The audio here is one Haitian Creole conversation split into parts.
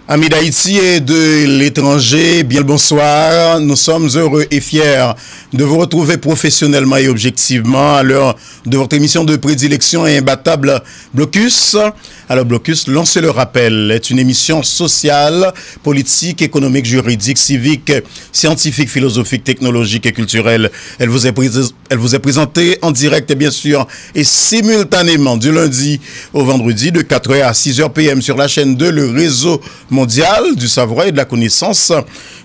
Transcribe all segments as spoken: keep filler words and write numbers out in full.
Amis d'Haïti et de l'étranger, bien le bonsoir. Nous sommes heureux et fiers de vous retrouver professionnellement et objectivement à l'heure de votre émission de prédilection et imbattable, Blocus. Alors, Blocus, lancez le rappel, est une émission sociale, politique, économique, juridique, civique, scientifique, philosophique, technologique et culturelle. Elle vous est pré- Elle vous est présentée en direct, bien sûr, et simultanément du lundi au vendredi de quatre heures à six heures P M sur la chaîne deux, le réseau mondial du savoir et de la connaissance.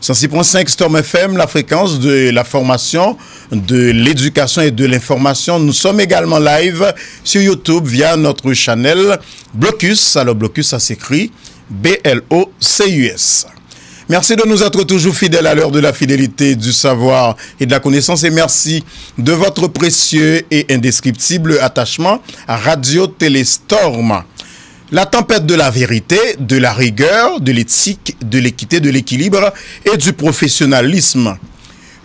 Cent six point cinq Storm F M, la fréquence de la formation, de l'éducation et de l'information. Nous sommes également live sur YouTube via notre channel Blocus. Alors, Blocus, ça s'écrit B L O C U S. Merci de nous être toujours fidèles à l'heure de la fidélité, du savoir et de la connaissance, et merci de votre précieux et indescriptible attachement à Radio Télé Storm. La tempête de la vérité, de la rigueur, de l'éthique, de l'équité, de l'équilibre et du professionnalisme.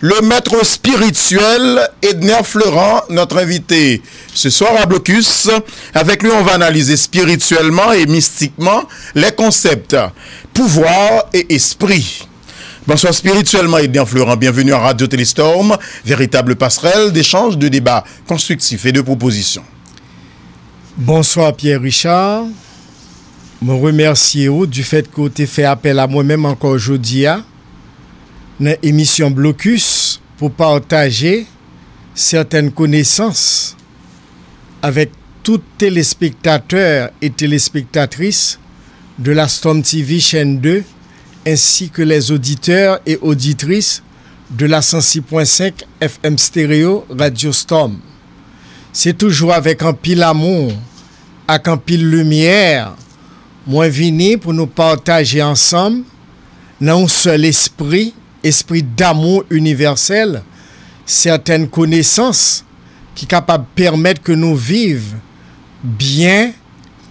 Le maître spirituel Edner Fleurant, notre invité ce soir à Blocus. Avec lui, on va analyser spirituellement et mystiquement les concepts pouvoir et esprit. Bonsoir spirituellement, Edner Fleurant. Bienvenue à Radio Télé Storm, véritable passerelle d'échange, de débats constructifs et de propositions. Bonswa Pierre Richard. Mwen remèsye ou du fèt ke ou te fè apèl a mwen menm ankò jodi a nan emisyon Blocus pou pataje sètèn konesans avèk tout telespektatè e telespektatris de la Storm T V chaîne deux, ainsi que les auditeurs et auditrices de la cent six point cinq F M Stereo Radio Storm. Se toujou avèk anpil amou ak anpil limyè mwen vini pou nou pataje ansanm nan yon sèl espri, espri damou inivèsèl, sètèn konesans ki kapab pèmèt ke nou viv byen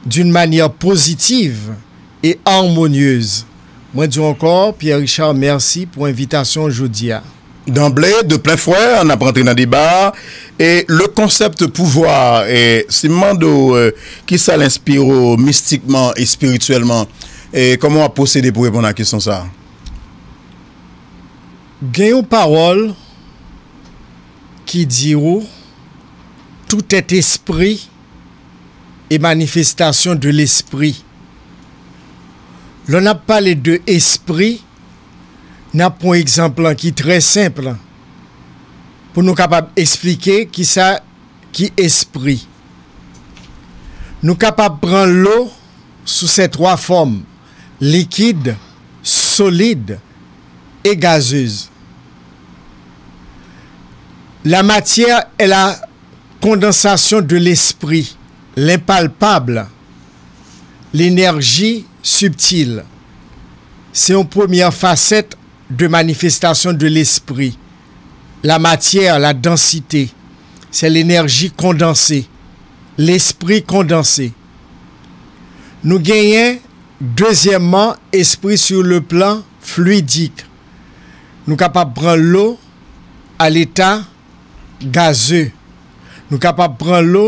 d'une manière positive et harmonieuse. Mwen di w ankò, Pierre Richard, mèsi pou envitasyon jodi a. D'emblée, de plein fouet, n ap rantre nan deba a. E le konsèp pouvwa, e, si m mande w, e, kisa l enspire w mistikman, espirityèlman, e kòman w ap pwosede pou w reponn a kesyon sa a? Gen yon pawòl ki di ou, tout est esprit et manifestation de l'esprit. Lè n ap pale de espri, n ap pran egzanp lan ki trè senp pou nou kapab eksplike kisa ki espri. Nou kapab pran lo sou ses twa fòm, likid, solid e gazez. La matière est la condensation de l'esprit, l'impalpable, l'énergie subtile. Se yon premyè fasèt de manifestasyon de lespri. La matière, la densité, c'est l'énergie condensée, l'esprit condensé. Nou genyen, dezyèmman, espri sur le plan fluidique. Nou kapab pran lo a leta gaze. Nou kapab pran lo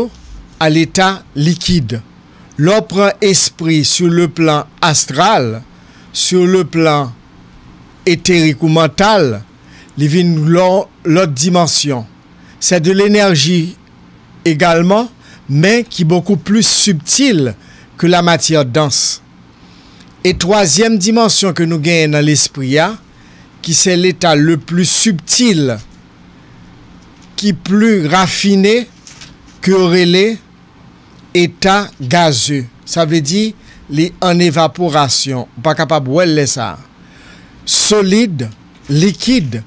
a leta likid. Lè w pran espri sur le plan astral, sur le plan éthérique ou mental, li vin lò lòt dimansyon. C'est de l'énergie également, mais qui beaucoup plus subtile que la matière dense. E twazyèm dimansyon ke nou genyen nan lespri a, ki se leta le pli sibtil, ki pli rafine, ke yo rele eta gaze. Sa vle di, li an evaporasyon. Ou pa kapab wè l lè sa a. Solid, likid,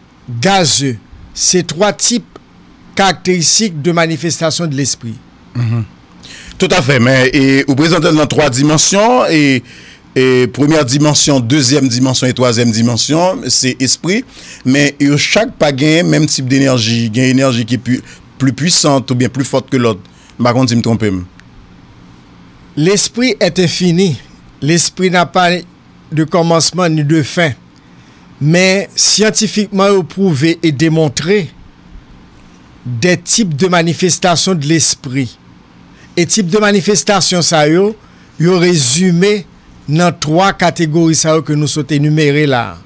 gaze, se twa tip karakteristik de manifestasyon de lespri. Toutafè, men e, ou prezante l nan twa dimansyon, e, e premyè dimansyon, dezyèm dimansyon e twazyèm dimansyon, se espri, men yo chak pa genyen menm tip de enèji. Gen enèji ki pli, pli pwisant oubyen pli fòt ke lòt. M pa konn si m twonpe m. L'esprit est infini. L'esprit n'a pas de commencement ni de fin. Men syantifikman yo pwouve e demontre de tip de manifestasyon de lespri. E tip de manifestasyon sa yo, yo rezime nan twa kategori sa yo ke nou sot enimere la.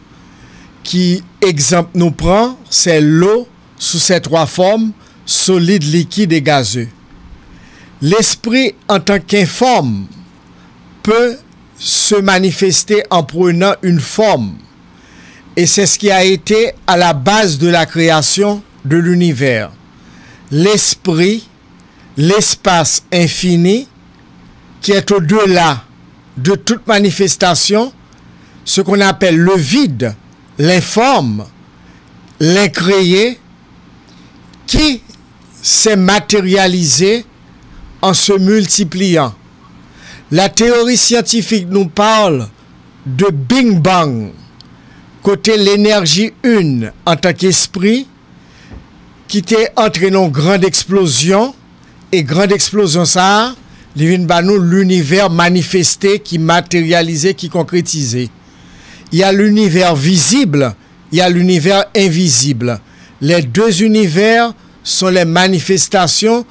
Ki egzanp nou pran, se lo sou se twa fòm, solid, likid e gaze. L'esprit en tant qu'informe peut se manifester en prenant une forme, et c'est ce qui a été à la base de la création de l'univers. L'esprit, l'espace infini, qui est au-delà de toute manifestation, ce qu'on appelle le vide, l'informe, l'incréé, qui s'est matérialisé en se multipliant. La théorie scientifique nous parle de Big Bang, kote lenèji yn, antanke espri, ki te antre nan yon grand eksplozyon, e grand eksplozyon sa a, li vin ba nou linivè manifeste ki materyalize, ki konkretize. Il y a l'univers visible, il y a l'univers invisible. Les deux univers sont les manifestations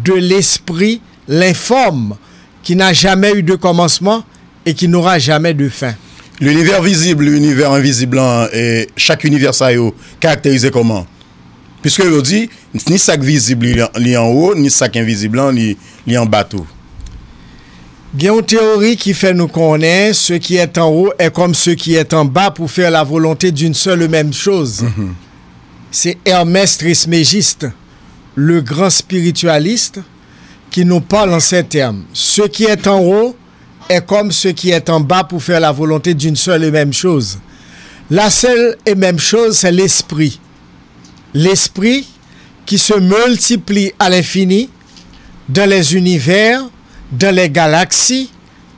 de l'esprit, l'informe, qui n'a jamais eu de commencement et qui n'aura jamais de fin. Linivè vizib, linivè envizib lan, e chak inivè sa yo karakterize kòman? Piske yo di, ni sa k vizib li, li anwo, ni sa k envizib lan, li, li anba tou. Gen yon teyori ki fè nou konnen, ce qui est en haut est comme ce qui est en bas pour faire la volonté d'une seule et même chose. Se Hermès Trismégiste, le grand spiritualiste, qui nous parle en ces termes. Ce qui est en haut est comme ce qui est en bas pour faire la volonté d'une seule et même chose. La seule et même chose, c'est l'esprit. L'esprit qui se multiplie à l'infini dans les univers, dans les galaxies,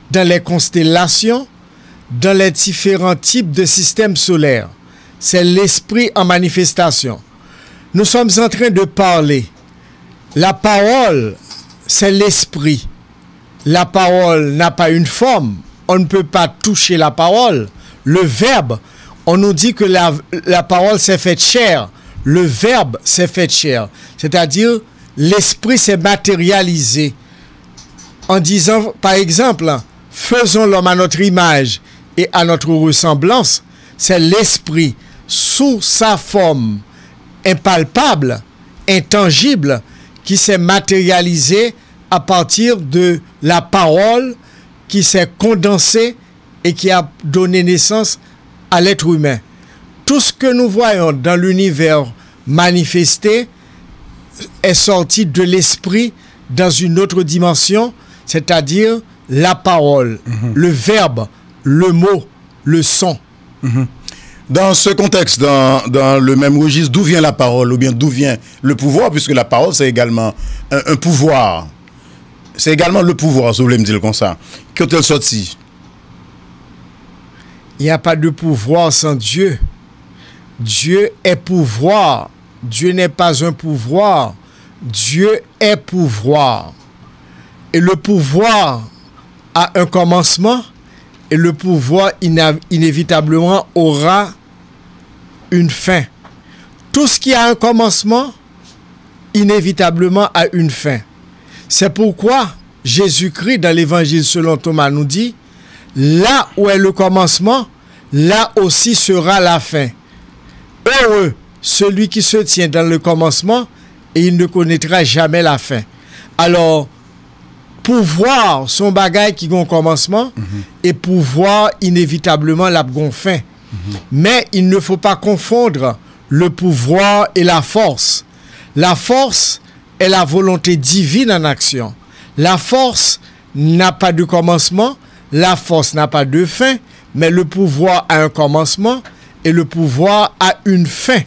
dans les constellations, dans les différents types de systèmes solaires. C'est l'esprit en manifestation. Nous sommes en train de parler. La parole, c'est l'esprit. La parole n'a pas une forme. On ne peut pas toucher la parole. Le verbe, on nous dit que la, la parole s'est faite chair. Le verbe s'est fait chair. C'est-à-dire, l'esprit s'est matérialisé. En disant, par exemple, faisons l'homme à notre image et à notre ressemblance, c'est l'esprit sous sa forme impalpable, intangible, qui s'est matérialisé à partir de la parole qui s'est condensée et qui a donné naissance à l'être humain. Tout ce que nous voyons dans l'univers manifesté est sorti de l'esprit dans une autre dimension, c'est-à-dire la parole, le verbe, le mot, le son. Dans ce contexte, dans, dans le même registre, d'où vient la parole ou bien d'où vient le pouvoir, puisque la parole, c'est également un, un pouvoir. C'est également le pouvoir, si vous voulez me dire comme ça. Kote l soti? Il n'y a pas de pouvoir sans Dieu. Dieu est pouvoir. Dieu n'est pas un pouvoir. Dieu est pouvoir. Et le pouvoir a un commencement, et le pouvoir ina- inévitablement aura une fin. Tout ce qui a un commencement, inévitablement a une fin. C'est pourquoi Jésus-Christ, dans l'Évangile selon Thomas, nous dit, là où est le commencement, là aussi sera la fin. Heureux celui qui se tient dans le commencement et il ne connaîtra jamais la fin. Alors, pouvwa se yon bagay ki gen yon kòmansman, e pouvwa inevitableman l ap gen yon fen. Mais il ne faut pas confondre le pouvoir et la force. La force est la volonté divine en action. La force n'a pas de commencement, la force n'a pas de fin, mais le pouvoir a un commencement et le pouvoir a une fin.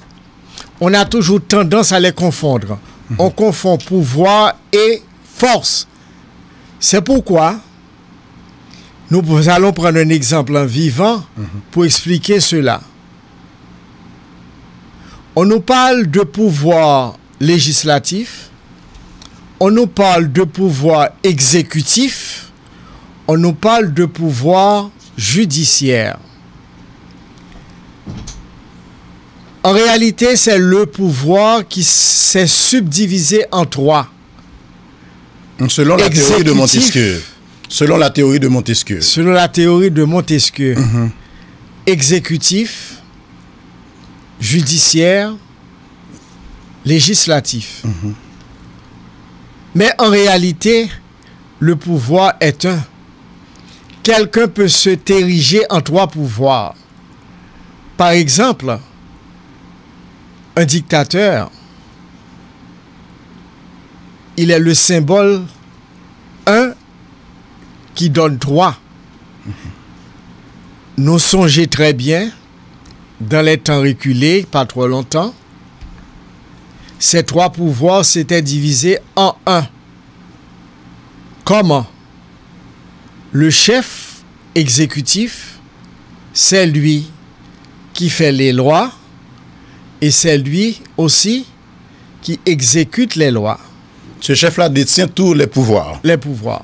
On a toujours tendance à les confondre. On confond pouvoir et force. C'est pourquoi nous allons prendre un exemple vivant pour expliquer cela. On nous parle de pouvoir législatif, on nous parle de pouvoir exécutif, on nous parle de pouvoir judiciaire. En réalité, c'est le pouvoir qui s'est subdivisé en trois. Selon la théorie de Montesquieu. Exécutif, Selon la théorie de Montesquieu. Selon la théorie de Montesquieu, exécutif, judiciaire, législatif. Mais en réalité, le pouvoir est un. Quelqu'un peut se t'ériger en trois pouvoirs. Par exemple, un dictateur, il est le symbole un qui donne trois. Nous songeons très bien, dans les temps reculés, pas trop longtemps, ces trois pouvoirs s'étaient divisés en un. Comment? Le chef exécutif, c'est lui qui fait les lois et c'est lui aussi qui exécute les lois. Ce chef-là détient tous les pouvoirs. Les pouvoirs.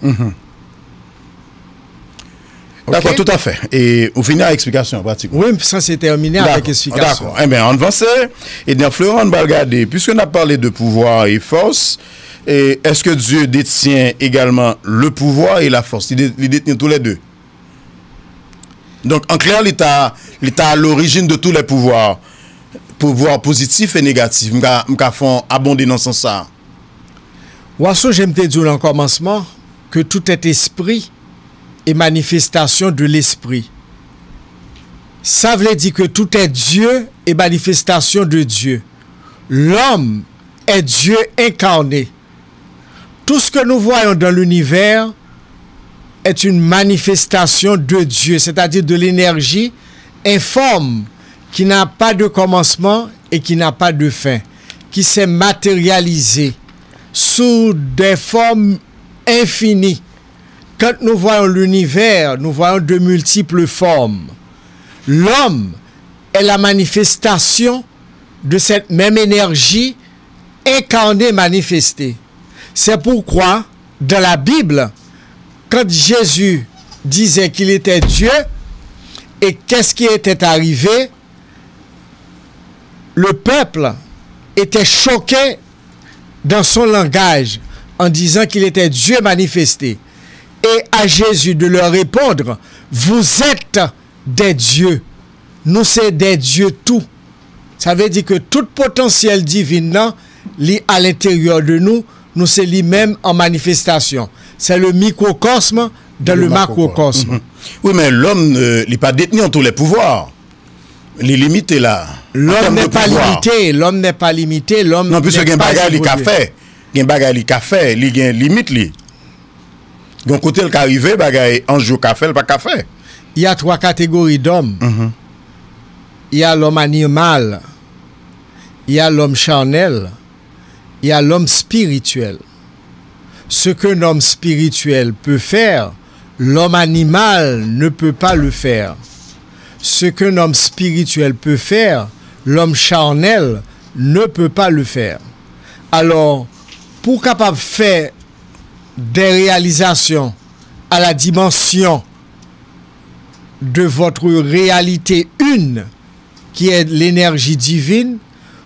D'accord, tout à fait. Et ou fini avec l'explication, pratiquement. Oui, ça c'est terminé avec l'explication. D'accord. Eh bien, on avance. Et dans Florent, on va regarder. Puisque on a parlé de pouvoir et force, et est-ce que Dieu détient également le pouvoir et la force? Il dé- il détient tous les deux. Donk, an klè, li ta, li ta a lorijin de tous les pouvoirs, pouvwa pozitif e negatif. M ka, m ka fè yon abonde nan sans sa. W a sonje m te di w nan kòmansman ke tout est esprit et manifestation de l'esprit. Sa vle di ke tout est Dieu et manifestation de Dieu. L'homme est Dieu incarné. Tout ce que nous voyons dans l'univers est une manifestation de Dieu, c'est-à-dire de l'énergie informe qui n'a pas de commencement et qui n'a pas de fin, qui s'est matérialisée sous des formes infinies. Quand nous voyons l'univers, nous voyons de multiples formes. L'homme est la manifestation de cette même énergie incarnée, manifestée. C'est pourquoi, dans la Bible, quand Jésus disait qu'il était Dieu, et qu'est-ce qui était arrivé? Le peuple était choqué dans son langage en disant qu'il était Dieu manifesté. Et à Jésus de leur répondre, vous êtes des dieux. Nou se des dieux tou. Sa vle di ke tout potansyèl divin nan, li a lenteryè de nou, nou se li menm an manifestasyon. C'est le microcosme dans le macrocosme. Wi, men lòm, euh, li pa detni tous les pouvoirs. Li limite la. L'homme n'est pas limité, l'homme n'est pas limité, l'homme n'est pas évolué. Non, piske gen bagay li ka fè. Gen bagay li ka fè, li gen limit li. Gen kote l ka rive, bagay anj yo ka fè, l pa ka fè. Il y a trois catégories d'hommes. Il y a l'homme animal, il y a l'homme charnel, il y a l'homme spirituel. Ce qu'un homme spirituel peut faire, l'homme animal ne peut pas le faire. Ce qu'un homme spirituel peut faire, l'homme charnel ne peut pas le faire. Alors, pou w kapab fè des réalisations à la dimension de votre réalité une, qui est l'énergie divine,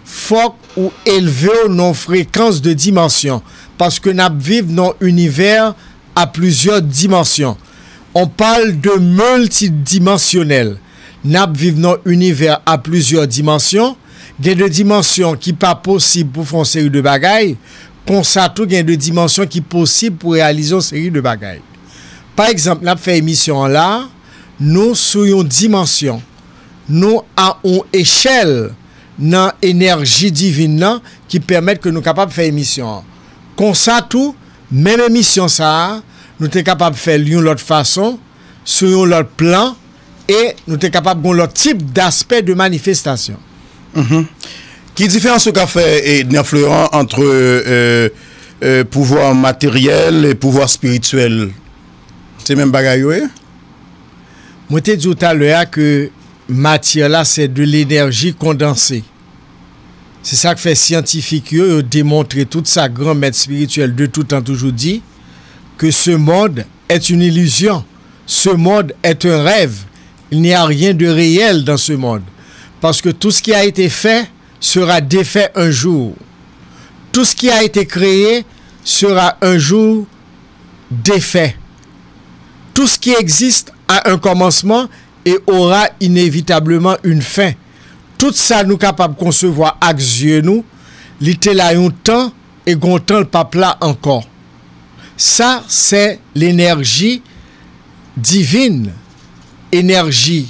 fòk ou elve w nan frekans de dimansyon, paske n ap viv nan yon inivè a plizyè dimansyon. On parle de multidimensionnel. N ap viv nan yon inivè a plizyè dimansyon. Gen de dimansyon ki pa posib pou fè yon seri de bagay, konsa tou gen de dimansyon ki posib pou reyalize yon seri de bagay. Pa egzanp, n ap fè emisyon an la, nou sou yon dimansyon, nou a yon echèl nan enèji divin nan ki pèmèt ke nou kapab fè emisyon an. Konsa tou, menm emisyon sa a, nou te kapab fè l yon lòt fason, sou yon lòt plan, e nou te kapab gen yon lòt tip daspè de manifestasyon. Ki diferans ou ka fè, eh, Edner Fleurant, entre, euh, euh, pouvoir matériel et pouvoir spirituel? Se menm bagay yo ye? Mwen te di w talè a ke matyè la se de l'énergie condensée. Se sa k fè syantifik yo, yo demontre tout sa gran mèt espirityèl de tout tan toujou di, que ce monde est une illusion, ce monde est un rêve, il n'y a rien de réel dans ce monde. Parce que tout ce qui a été fait sera défait un jour. Tout ce qui a été créé sera un jour défait. Tout ce qui existe a un commencement et aura inévitablement une fin. Tout sa nou kapab konsevwa ak zye nou, li te la yon tan e gon tan l p ap la ankò. Sa se lenèji divin, enèji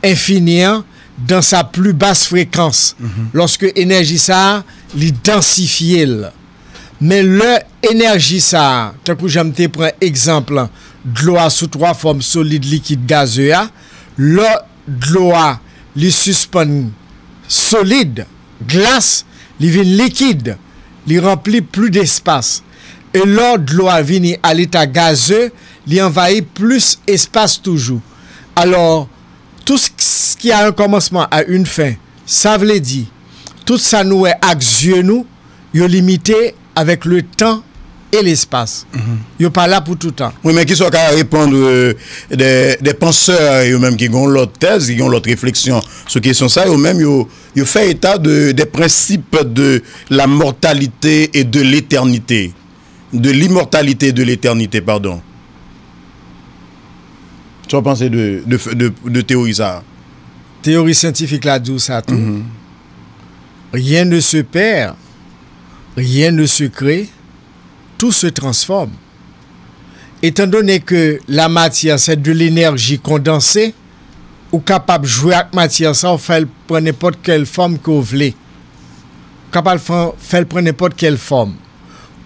enfini an, dans sa plus basse fréquence. Lòske enèji sa a, li dansifye l. Men lè enèji sa a, tankou jan m te pran egzanp dlo a sou twa fòm solid, likid, gaze a, lè dlo a li sispann solid, glas, li vin likid, li ranpli plis despas. E lè dlo a vini a leta gaze, li anvayi plis espas toujou. Alò, tout ce qui a un commencement a une fin. Sa vle di, tout sa nou wè ak zye nou, yo limite avec le temps et l'espace. Yo pa la pou toutan. Wi, men kisa w ka reponn, euh, des, des penseurs, yo menm ki gen yon lòt tèz, ki gen yon lòt refleksyon sou kesyon sa, yo menm yo, yo fè eta de, des principes de la mortalité et de l'éternité, de l'immortalité et de l'éternité, pardon. Sa w panse de, de, de, de teyori sa a? Teyori syantifik la di w sa tou. Rien ne se perd, rien ne se crée, tout se transforme. Étant donné que la matière, c'est de l'énergie condensée, ou kapab jwe ak matyè sa, ou fè l pran nenpòt kèl fòm ke w vle. Ou kapab fè, fè l pran nenpòt kèl fòm.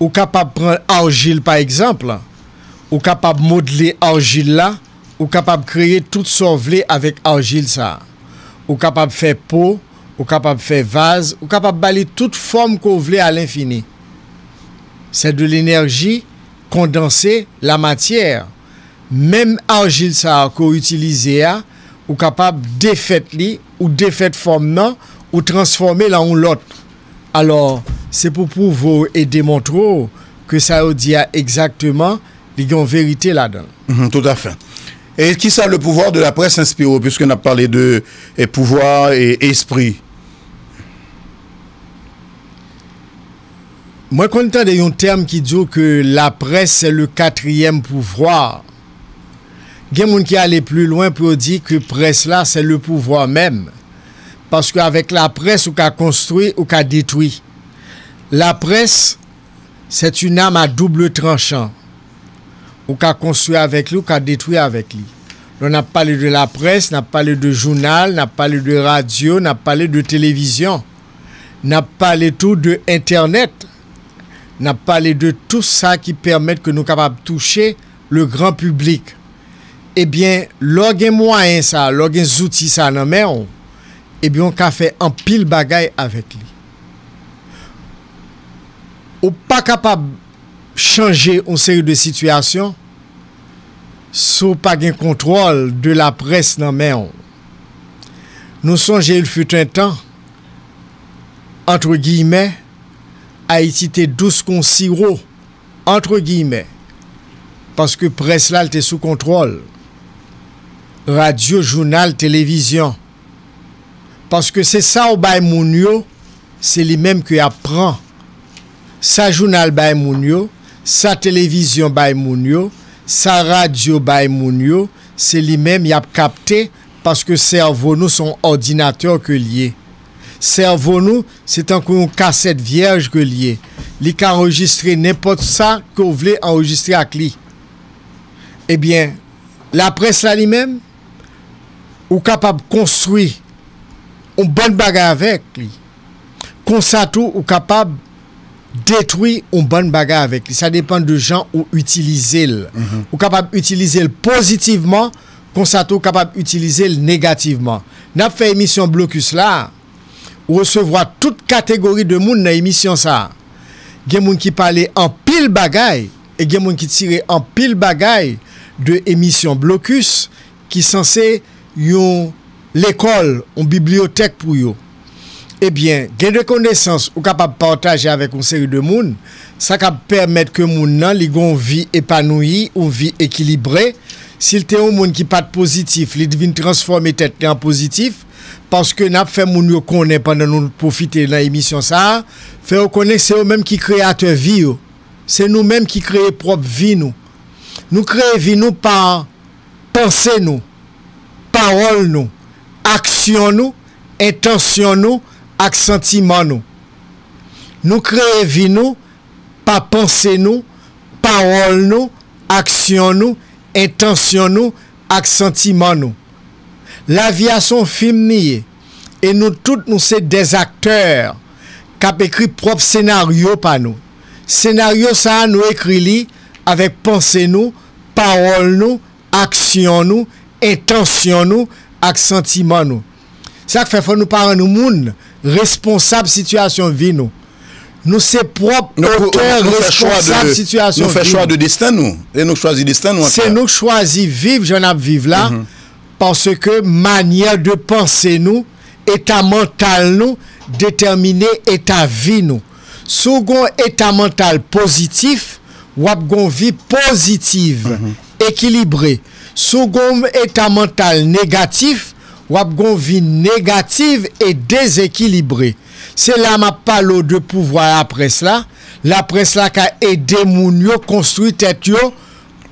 Ou kapab pran arjil, pa egzanp, ou kapab modle arjil la, ou kapab kreye tout sa w vle avèk arjil sa a. Ou kapab fè po, ou kapab fè vaz, ou kapab ba li tout fòm ke w vle à l'infini. C'est de l'énergie condensée, la matière. Menm arjil sa a ke w itilize a, ou kapab defèt li, ou defèt fòm nan, ou transfòme l an yon lòt. Alò, se pou pwouve w e demontre w ke sa yo di a egzakteman, li gen yon verite ladan l. Mhm, tout à fait. Et kisa le pouvoir de la presse inspire w, puisque n ap pale de, eh, pouvwa e espri? Mwen konn tande yon tèm ki di w ke la presse c'est le quatrième pouvoir. Gen moun ki ale pli lwen pou yo di ke près la c'est le pouvoir même. Paske avèk la presse ou ka konstwi, ou ka detwi. La presse c'est une arme à double tranchant. Ou ka konstwi avèk li, ou ka detwi avèk li. Lè n ap pale de la presse, n ap pale de jounal, n ap pale de radyo, n ap pale de televizyon. N ap pale tou de entènèt. N ap pale de tout sa ki pèmèt ke nou kapab touche le grand public. Ebyen, lè w gen mwayen sa, lè w gen zouti sa nan men w, ebyen, w ka fè anpil bagay avèk li. Ou pa kapab chanje yon seri de sitiyasyon si w pa gen kontwòl de la près nan men w. Nou sonje, il fut un temps, entre guillemets, Ayiti te dous kon siwo, entre guillemets, paske près la, l te sou kontwòl. Radyo, jounal, televizyon. Paske se sa w bay moun yo, se li menm ke y ap pran. Sa jounal bay moun yo, sa televizyon bay moun yo, sa radyo bay moun yo, se li menm y ap kapte, paske sèvo nou se yon òdinatè ke l ye. Sèvo nou, se tankou yon kasèt vyèj ke l ye. Li ka anrejistre nenpòt sa ke w vle anrejistre ak li. Ebyen, laprès la li menm, ou kapab konstwi yon bann bagay avèk li. Konsa tou, ou kapab detwi yon bann bagay avèk li. Sa depann de jan ou itilize l. Mhm. Ou kapab itilize l pozitivman, konsa tou, ou kapab itilize l negativman. N ap fè emisyon Blokis la, ou resevwa tout kategori de moun nan emisyon sa a. Gen moun ki pale anpil bagay, e gen moun ki tire anpil bagay de emisyon Blokis, ki sanse yon lekòl, yon bibliyotèk pou yo. Ebyen, gen de konesans ou kapab pataje avèk yon seri de moun, sa k ap pèmèt ke moun nan li gen yon vi epanouyi, yon vi ekilibre. Si l te yon moun ki pa t pozitif, li vin transfòme tèt li an pozitif, paske n ap fè moun yo konnen pandan nou pwofite nan emisyon sa a, fè yo konnen se yo menm ki kreyatè vi yo. Se nou menm ki kreye pwòp vi nou. Nou kreye vi nou pa panse nou, pawòl nou, aksyon nou, entansyon nou ak santiman nou. Nou kreye vi nou pa panse nou, pawòl nou, aksyon nou, entansyon nou ak santiman nou. Lavi a se yon fim li ye, e nou tout nou se dèzaktè k ap ekri pwòp senaryo pa nou. Senaryo sa a nou ekri li avèk panse nou, pawòl nou, aksyon nou, entansyon nou ak santiman nou. Sa k fè fò nou pa rann moun responsab sitiyasyon vi nou. Nou se pwòp otè responsab sitiyasyon vi nou. Nou fè chwa de desten nou. E nou chwazi desten nou. Se nou k chwazi viv jan n ap viv la, paske manyè de panse nou, eta mantal nou detèmine eta vi nou. Si w gen yon eta mantal pozitif, w ap gen yon vi pozitiv, ekilibre. Si w gen yon eta mantal negatif, w ap gen yon vi negatif e dezekilibre. Se la m ap pale w de pouvwa laprès la. Laprès la ka ede moun yo konstwi tèt yo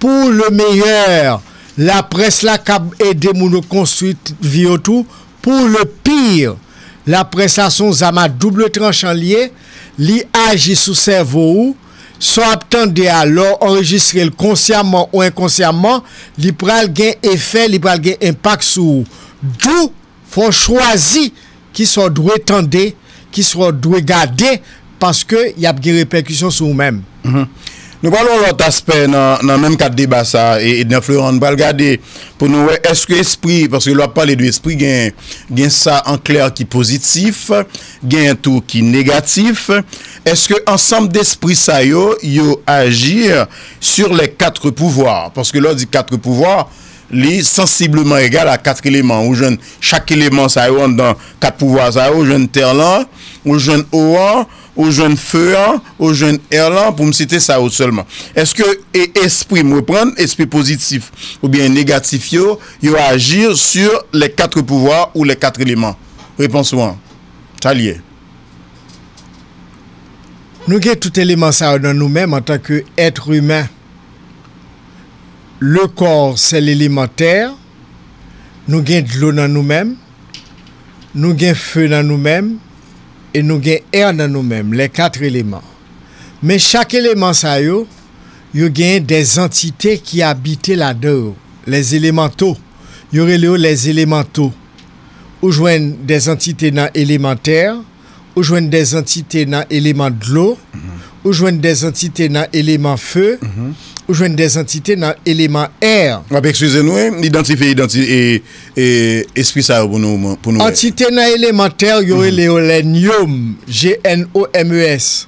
pour le meilleur. Laprès la k ap ede moun yo konstwi vi yo tou pour le pire. Laprès la se yon zam a doub tranchan li ye. Li aji sou sèvo ou. Sa w ap tande a, lè w anrejistre l konsyaman ou enkonsyaman, li pral gen efè, li pral gen enpak sou ou. Dou fò w chwazi kisa w dwe tande, kisa w dwe gade, paske y ap gen repèkisyon sou ou menm. Nou pral yon lòt aspè nan, nan menm kad deba sa a, e, Ednan Florent, nou pral gade pou nou wè èske espri, paske lè w ap pale de espri, gen, gen sa an klè ki pozitif, gen tou ki negatif. Èske ansanm despri sa yo, yo aji sur les quatre pouvoirs? Paske lè w di quatre pouvoirs, li sansibleman egal a kat eleman. Ou jwenn chak eleman sa yo anndan kat pouvwa sa yo, ou jwenn tè lan, ou jwenn o an, ou jwenn fe an, ou jwenn è lan, pou m site sa yo sèlman. Èske e, espri, m reprann, espri pozitif oubyen negatif yo, yo aji sur les quatre pouvoirs ou les quatre éléments? Repons ou an. Sa l ye. Nou gen tout eleman sa yo nan nou menm antanke èt imen. Le corps, c'est l'élément terre. Nou gen dlo nan nou menm. Nou gen fe nan nou menm. E nou gen è nan nou menm, les quatre éléments. Men chak eleman sa yo, yo genyen des entités ki abite ladan yo, les élémentaux. Yo rele yo les élémentaux. Ou jwenn des entités nan eleman tè, ou jwenn des entités nan eleman dlo, ou jwenn des entités nan eleman fe, ou jwenn des entités nan eleman è. W ap eskize nou, wi, idantifye, idanti-, e, e, espri sa yo pou nou, pou nou wè. Antite nan eleman tè, yo rele yo les gnomes, G N O M E S.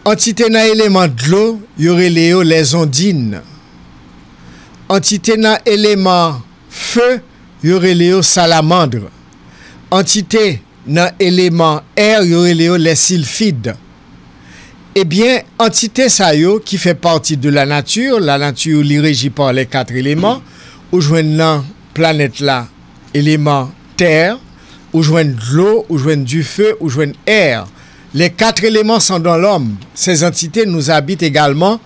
Antite nan eleman dlo, yo rele yo les ondines. Antite nan eleman fe, yo rele yo salamandre. Antite nan eleman è, yo rele yo les sylphides. Ebyen, antite sa yo ki fè pati de la nature, la nature li régi par les quatre éléments, ou jwenn nan planèt la, eleman tè, ou jwenn dlo, ou jwenn dife, ou jwenn è. Les quatre éléments sont dans l'homme. Ces entités nous habitent également,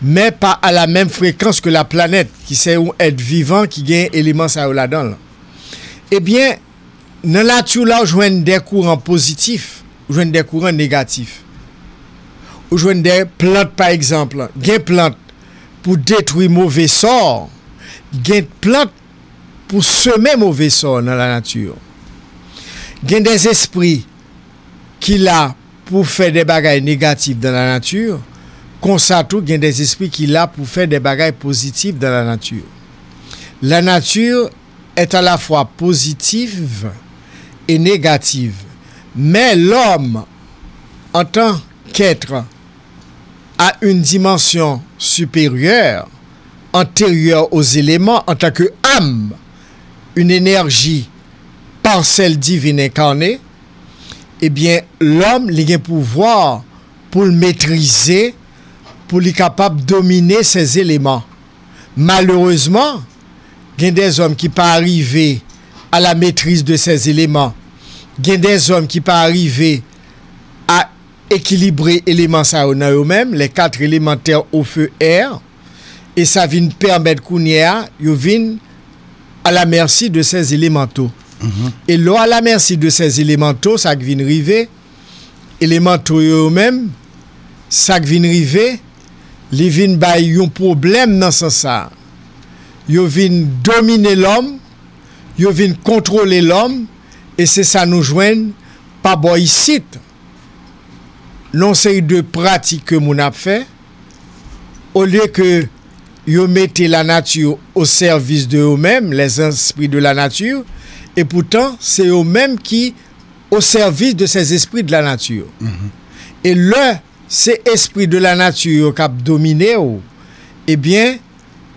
mais pas à la même fréquence que la planète, ki se yon èt vivan ki gen eleman sa yo ladan l. Ebyen, nan nati la, ou jwenn de kouran pozitif, ou jwenn de kouran negatif. Ou jwenn de plant, pa egzanp, gen plant pou detwi move sò, gen plant pou semen move sò nan la nati. Gen de espri ki la pou fè de bagay negatif dans la nature, konsa tou gen de espri ki la pou fè de bagay pozitif dans la nature. La nature est à la fois positive et négative, mais l'homme, en tant qu'être à une dimension supérieure, antérieure aux éléments, en tant que âme, une énergie, parcelle divine incarnée, ebyen, lòm, li gen pouvwa pou l metrize, pou li kapab domine ces éléments. Malerezman, gen de zòm ki pa rive à la maîtrise de ces éléments. Gen de zòm ki pa rive a ekilibre eleman sa yo nan yo menm, les quatre éléments terre, eau, feu, air. E sa vin pèmèt kounye a, yo vin à la merci de ces élémentaux. E lè w à la merci de ces élémentaux, sa k vin rive, elemanto yo yo menm, sa k vin rive, li vin bay yon pwoblèm nan sans sa. Yo vin domine lòm, yo vin kontwole lòm, e se sa nou jwenn pa bò isit. Nan yon seri de pratik ke moun ap fè, olye ke yo mete la nature au service de eux-mêmes, les esprits de la nature, e poutan se yo menm ki au service de ces esprits de la nature. E lè se espri de la nature yo k ap domine w, ebyen,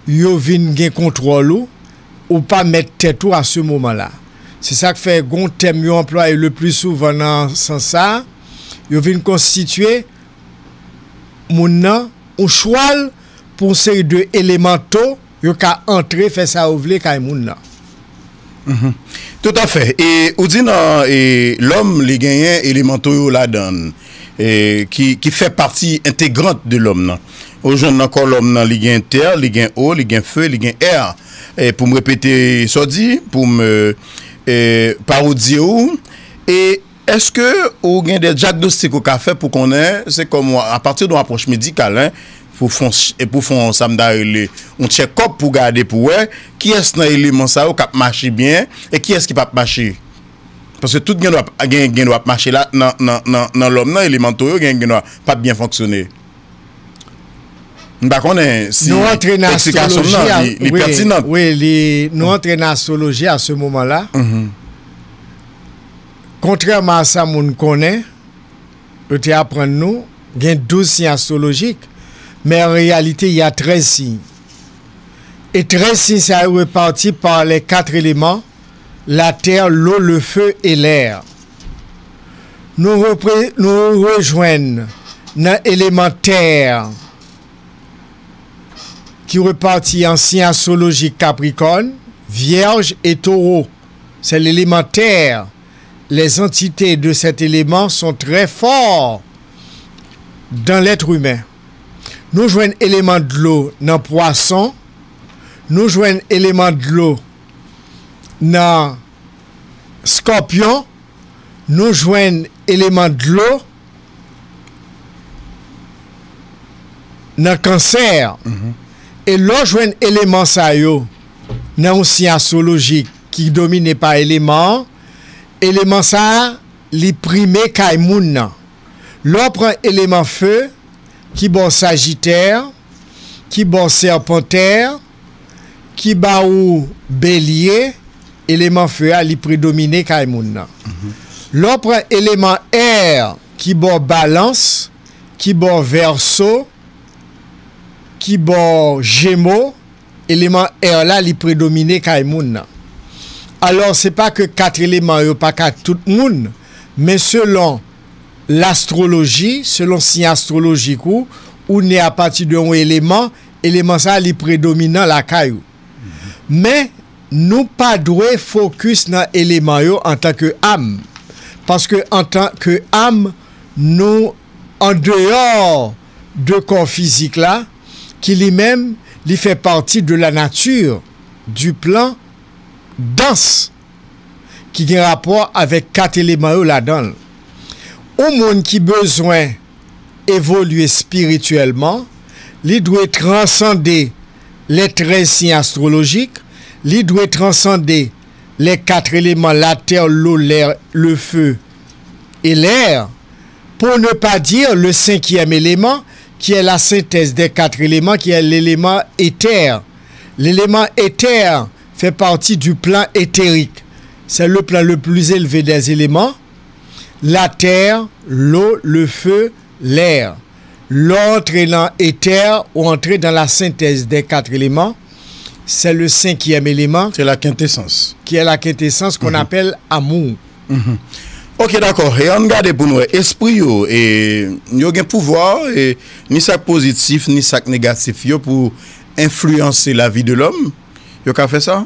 yo vin gen kontwòl ou, ou pa mèt tèt ou à ce moment-là. Se sa k fè gon tèm yo anplwaye le plus souvent nan sans sa, yo vin konstitye moun nan yon chwal pou yon seri de elemanto, yo ka antre fè sa yo vle kay moun nan. Toutafè. E ou di nan e, lòm li genyen elemanto yo ladan e, ki, ki fè pati entegrant de lòm nan. Ou jwenn nan kò lòm nan, li gen tè, li gen o, li gen fe, li gen è. E pou m repete sa w di, pou m e, parodye w. E èske ou gen de dyagnostik ou ka fè pou konnen, se kòm apati de yon apwòch medikal, en, pou fon, e pou fon sa m ta rele yon tchèkòp pou gade pou wè kiyès nan eleman sa yo k ap mache byen e kiyès ki p ap mache. Paske tout gen dwa gen, gen dwa ap mache la nan, nan, nan, nan lòm nan, elemanto yo gen, gen dwa p ap byen fonksyone. M pa konnen si Nou antre nan eksplikasyon m astroloji nan a, li, li wi, pètinan. wi, li, nou antre nan astroloji à ce moment-là. Kontrèman a sa moun konnen, yo te aprann nou, gen douz siy astrolojik, men an reyalite, il y a treize signes. E treize signes sa yo reparti par les quatre éléments, la terre, l'eau, le feu et l'air. Nou, repre, nou rejwenn nan eleman tè ki reparti an siy astrolojik Capricorne, Vierge et Taureau. C'est l'élément terre. Les entités de cet élément sont très forts dans l'être humain. Nou jwenn eleman dlo nan pwason, nou jwenn eleman dlo nan skòpyon, nou jwenn eleman dlo nan kansè. E lè w jwenn eleman sa yo nan yon siy astrolojik ki domine pa eleman an, eleman sa a, li prime kay moun nan. Lè w pran eleman fe, ki ba w Sajitè, ki ba w Sèpantè, ki ba ou Belye, eleman fe a, li predomine kay moun nan. Lè w pran eleman è, ki ba w Balans, ki ba w Vèso, ki ba w Jemo, eleman è la, li predomine kay moun nan. Alò, se pa ke kat eleman yo pa ka tout moun, men selon lastroloji, selon siy astrolojik ou, ou ne apati de yon eleman, eleman sa a li predominan lakay ou. Men, nou pa dwe fokis nan eleman yo antanke am. Paske antanke am, nou andeyò de kò fizik la, ki li menm, li fè pati de la nature, du plan dans, ki gen rapò avèk kat eleman yo ladan l. Yon moun ki bezwen evolye espirityèlman, li dwe transande les treize signes astrologiques, li dwe transande les quatre éléments, la terre, l'eau, l'air, le feu et l'air, pour ne pas dire le cinquième élément, qui est la synthèse des quatre éléments, qui est l'élément éther. L'élément éther fait partie du plan éthérique. C'est le plan le plus élevé des éléments. La terre, l'eau, le feu, l'air. Lè w antre nan ether, ou antre dans la synthèse des quatre éléments. C'est le cinquième élément. C'est la quintessence. Qui est la quintessence qu'on appelle amour. Ok, dakò. E ann gade pou n wè. Espri yo, e, yo gen pouvwa, e, ni sa k pozitif, ni sa k negatif yo pou enfliyanse lavi de lòm. Yo ka fè sa?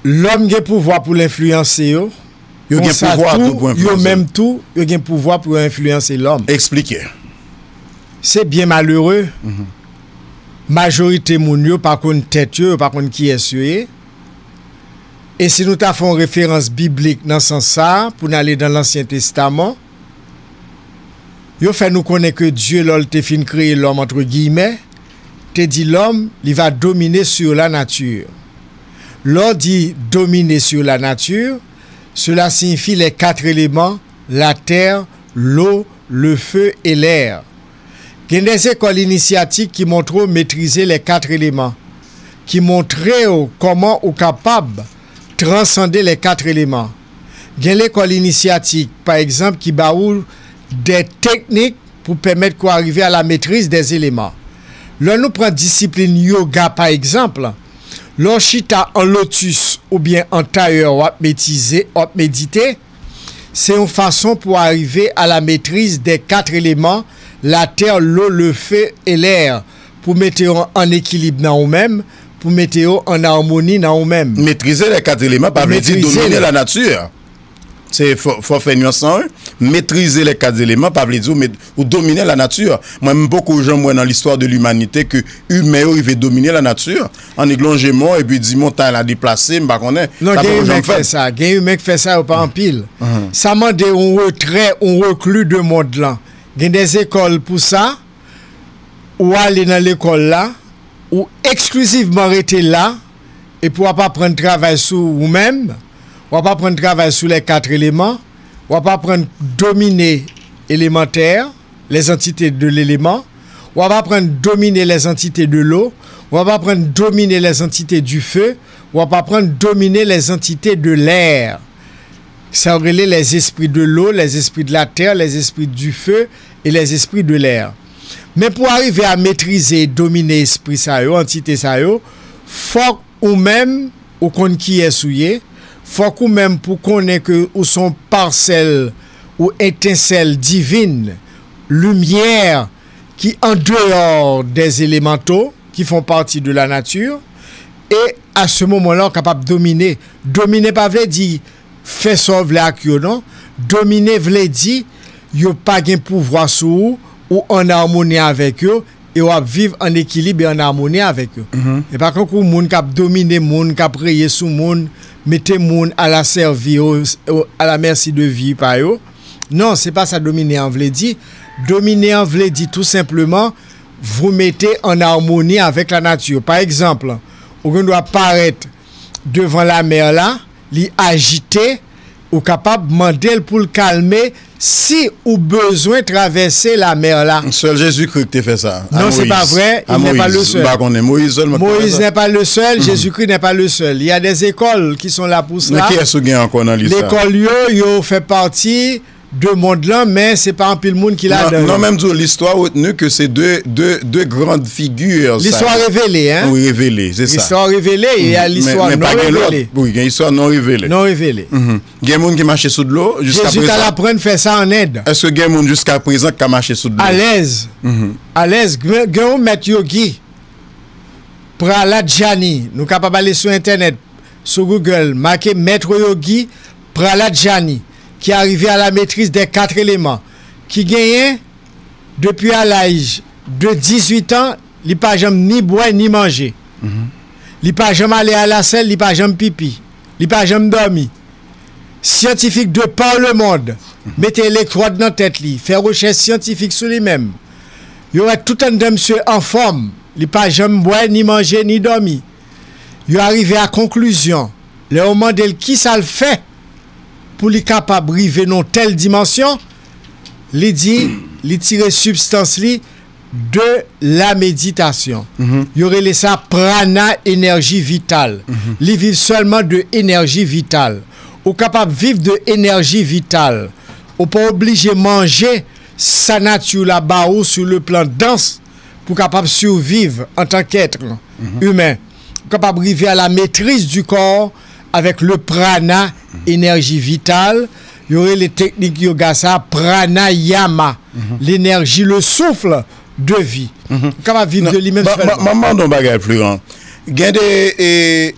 Lòm gen pouvwa pou l enfliyanse yo. Yo gen pouvwa tou pou enfliyanse. Yo menm tou, yo gen pouvwa pou yo enfliyanse lòm. Eksplike. Se byen malere. Majorite moun yo pa konn tèt yo, yo pa konn kiyès yo ye. E si nou ta fè yon referans biblik nan sans sa a, pou n ale nan Lansyen Testaman, yo fè nou konnen ke Dye, lè l te fin kreye lòm, antre giyimè, te di lòm, li va domine sur la nature. Lè w di domine sur la nature, cela signifie les quatre éléments, la terre, l'eau, le feu et l'air. Gen de lekòl inisyatik ki montre w metrize les quatre éléments, ki montre w kòman ou kapab transande les quatre éléments. Gen lekòl inisyatik, pa egzanp, ki ba ou de teknik pou pèmèt ke w arive a la maîtrise des éléments. Lè nou pran disiplin yoga, pa egzanp, lè w chita an lotus oubyen an tayè, w ap metize, w ap medite, se yon fason pou w arive a la maîtrise des quatre éléments, la terre, l'eau, le feu et l'air, pou mete yo an ekilib nan ou menm, pou mete yo an amoni nan ou menm. Metrize les quatre éléments pa vle di domine la nature. Se fò, fò fè nyans lan, wi. Metrize les quatre éléments pa vle di ou, met, ou domine la nature. Mwen, m poko janm wè nan l'histoire de l'humanité ke imen yo rive domine la nature. Annik lonje men w epi di montay la deplase, m pa konnen. Non, sa gen poko imen janm k fè fèt. Sa. Gen imen k fè sa, yo pa anpil. Sa mande yon retrè, yon rekli de mond lan. Gen de lekòl pou sa, ou ale nan lekòl la, ou eksklizivman rete la, epi w ap aprann travay sou ou menm, w ap aprann travay sou les quatre éléments, w ap aprann domine eleman tè, les entités de l'élément, w ap aprann domine les entités de l'eau, w ap aprann domine les entités du feu, w ap aprann domine les entités de l'air. Sa yo rele les esprits de l'eau, les esprits de la terre, les esprits du feu et les esprits de l'air. Men pou w arive a metrize e domine espri sa yo, antite sa yo, fòk ou menm ou konn kiyès ou ye, fòk ou menm pou konnen ke ou se yon pasèl ou etensèl divin, limyè ki an deyò des élémentaux, qui font partie de la nature, e a se moman la, w kapab domine. Domine pa vle di fè sa w vle ak yo, non. Domine vle di yo pa gen pouvwa sou ou, ou an amoni avèk yo, e w ap viv an ekilib e an amoni avèk yo. E pa kankou moun k ap domine moun, k ap reye sou moun, mete moun à la sèvi, o, o, à la merci de vi pa yo. Non, se pa sa domine an vle di. Domine an vle di tou senpleman, vous mettez en harmonie avec la nature. Pa egzanp, ou gen dwa parèt devan lamè la, li ajite, ou kapab mande l pou l kalme si ou bezwen travèse lamè la. Sèl Jezikri ki te fè sa. Non, se pa vrè, il n'est pas le seul. M pa konnen. Moyiz sèlman ki te fè sa. Moïse n'est pas le seul, Jésus-Christ n'est pas le seul. Il y a des écoles qui sont là pour cela. Men kiyès ou gen ankò nan lis la? Lekòl yo, yo fè pati de mond lan, men se pa anpil moun ki ladan yo. Non, non, menm di w, l'histoire retenue que c'est deux, deux, deux grandes figures, sa. L'histoire révélée, hein? Wi, revele, se sa. L'histoire révélée, il y a l'histoire non révélée. Wi, gen istwa non revele. Non révélée. Gen moun ki mache sou dlo jiska prezan. Jezi t al aprann fè sa an End. Èske gen moun jiska prezan k ka mache sou dlo? Alèz. Alèz. Gen, gen yon mèt yogi, Prahlad Jani. Nou kapab ale sou entènèt, sou Google, make Maître Yogi Prahlad Jani, ki arive a la maîtrise des quatre éléments, ki genyen depi a laj de dizuit an, li pa janm ni bwè ni manje. Li pa janm ale a lasèl, li pa janm pipi, li pa janm dòmi. Syantifik de par le monde mete elektwòd nan tèt li, fè rechèch syantifik sou li menm. Yo wè tout anndan misye anfòm, li pa janm bwè, ni manje, ni dòmi. Yo arive a konklizyon, lè yo mande l kisa l fè pou li kapab rive nan tèl dimansyon, li di li tire sibstans li de la méditation. Yo rele sa prana, enèji vital. Li viv sèlman de enèji vital. Ou kapab viv de enèji vital. Ou pa oblije manje sa nati la ba ou sur le plan dans pou kapab surviv en tant qu'être humain. Ou kapab rive a la maîtrise du corps avec le prana, enèji vital. Yo rele teknik yoga sa pranayama, l'énergie, le souffle de vie. Ou kapab viv de li menm sèlman. Mwen mande yon bagay, Florent. Gen de e,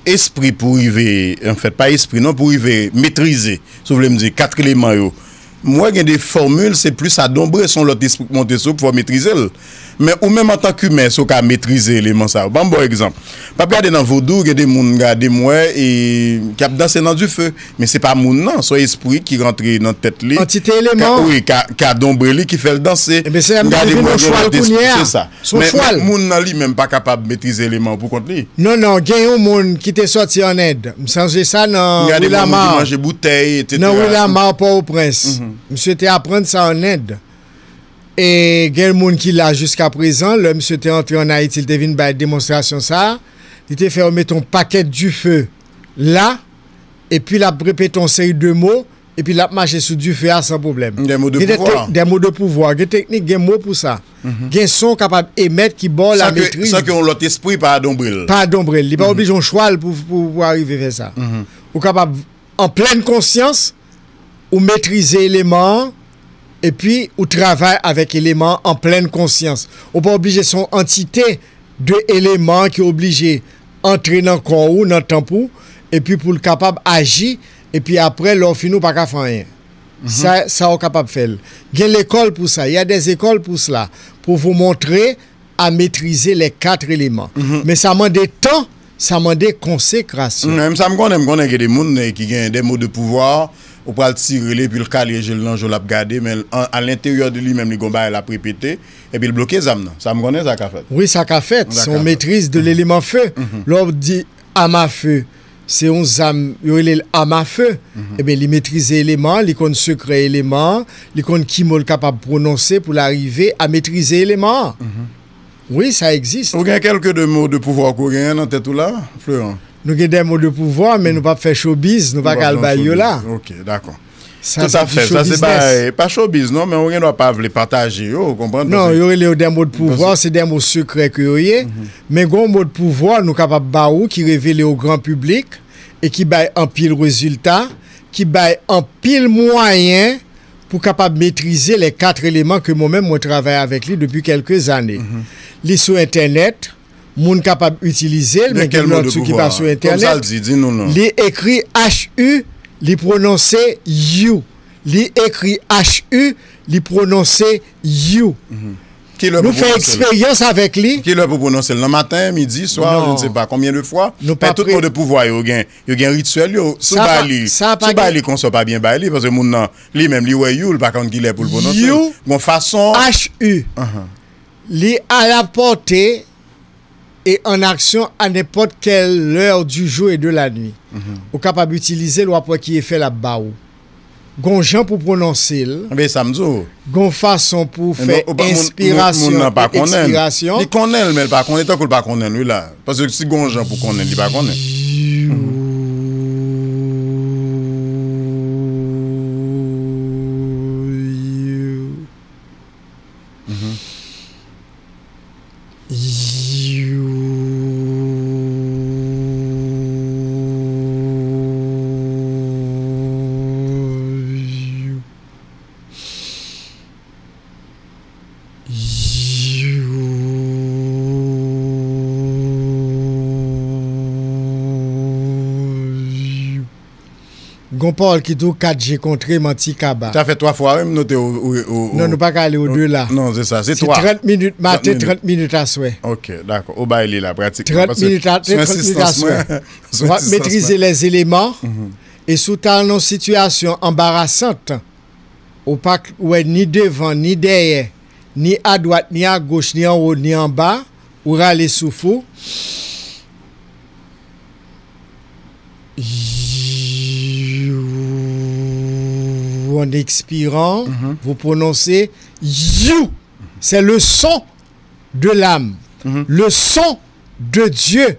espri pou rive, anfèt, pa espri non, pou rive metrize, si w vle m di, kat eleman yo. M wè gen de fòmil, se plis a donbre, se yon lòt espri k monte sou ou, fò w metrize l. Men ou menm antan k imen, èske w ka metrize eleman sa yo? Ban m ba w egzanp. M ap gade nan vodou, gen de moun m gade m wè e, k ap danse nan dife. Men se pa moun nan, se yon espri ki rantre nan tèt li. Antite eleman. Ka, wi, ka, ka donbre li, ki fè l danse. Ebyen, se sa m di, li vin yon chwal kounye a. Se sa. Se yon chwal. Men moun nan li menm pa kapab metrize eleman pou kont li. Non, non, gen yon moun ki te sòti ann End. M sonje sa nan Ri Lamar. Nan Ri Lamar, Pòtoprens. Misye te aprann sa ann End. E gen moun ki la jiska prezan, lè misye te antre ann Ayiti, li te vin bay demonstrasyon sa a, li te fè yo mete yon pakèt dife la, epi l ap repete yon seri de mo, epi l ap mache sou dife a san pwoblèm. Des mots de pouvoir. Gen de te-, des mots de pouvoir. Gen teknik, gen mo pou sa. Gen son w kapab emèt ki ba w la metriz. San ke yon lòt espri pa donbre l. Pa donbre l. Li pa oblije yon chwal pou, pou, pou arive fè sa. Ou kapab, an plèn konsyans, ou metrize eleman an, epi ou travay avèk eleman an an plèn konsyans. Ou pa oblije se yon antite de eleman ki oblije antre nan kò ou, nan tanp ou, epi pou l kapab aji, epi apre, lè w fini, ou pa ka fè anyen. Sa, sa w kapab fè l. Gen lekòl pou sa. Il y a des écoles pour cela, pour vous montrer à maîtriser les quatre éléments. Men sa mande tan, sa mande konsekrasyon. Menm sa m konnen, m konnen gen de moun, eh, ki gen des mots de pouvoir, ou pral tire li, epi l kale je l nan je w, l ap gade, men an, à l'intérieur de lui-même, li gon bagay l ap repete, epi l bloke zam nan. Sa m konnen, sa ka fèt. Wi, sa ka fèt. Se yon maîtrise de l'élément feu. Lè w di arme à feu, se yon zam, yo rele l arme à feu. Ebyen, li metrize eleman an, li konn sekrè eleman an, li konn ki mo l kapab pwononse pou l arive a metrize eleman an. Wi, sa egziste. Ou gen kèlke de mo de pouvwa ke w genyen nan tèt ou la, Florent? Nou gen de mo de pouvwa, men nou p ap fè showbiz, nou pa ka al bay yo la. Ok, dakò. Tout à fait. Sa se pa, pa showbiz, non, men ou gen dwa pa vle pataje yo, ou konprann? Non, yo rele yo de mo de pouvwa, se de mo sekrè ke yo ye. Men gen yon mo de pouvwa nou kapab ba ou ki revele o gran piblik e ki bay anpil rezilta, ki bay anpil mwayen pou kapab metrize les quatre éléments ke mwen menm mwen travay avèk li depi kèlke zane. Li sou entènèt, moun kapab itilize l, men gen lòt ki pa sou entènèt. Li ekri H U, li pwononse you. Li ekri H U, li pwononse you. Nou fè eksperyans avèk li. Ki lè pou pwononse l? Nan maten, midi, swa, je ne sais pas combien de fois. Men tout mo de pouvwa yo gen, yo gen rityèl yo. Si w bay li, si w bay li konsa, w pa byen bay li, paske moun nan, li menm, li wè you, li pa konn ki lè pou l pwononse l. Gon fason. H U. Li à la portée et en action à n'importe quelle heure du jour et de la nuit. Ou kapab itilize l, w ap wè ki efè l ap ba ou. Gon jan pou pwononse l. Men sa m di w. Gon fason pou fè enspirasyon e ekspirasyon. Li konnen l, men l pa konnen, tankou l pa konnen l, wi la. Paske si gon jan pou konnen l, li pa konnen. Gon pawòl ki di w kat je kontre manti kaba. Sa fè twa fwa, wi, m note ou, ou, ou, ou. Non, nou pa ka ale odela. Non, se sa, se twa. Se trant minit maten, trant minit aswè. Ok, dakò. Ou bay li la, pratikman. Trant minit maten, trant minit aswè. W ap metrize les éléments. E si w ta nan yon sitiyasyon anbarasant, ou pa k-, wè ni devan, ni dèyè, ni adwat, ni agoch, ni anwo, ni anba, ou rale souf ou. En expirant, vous prononcez you. C'est le son de l'âme. Le son de Dieu.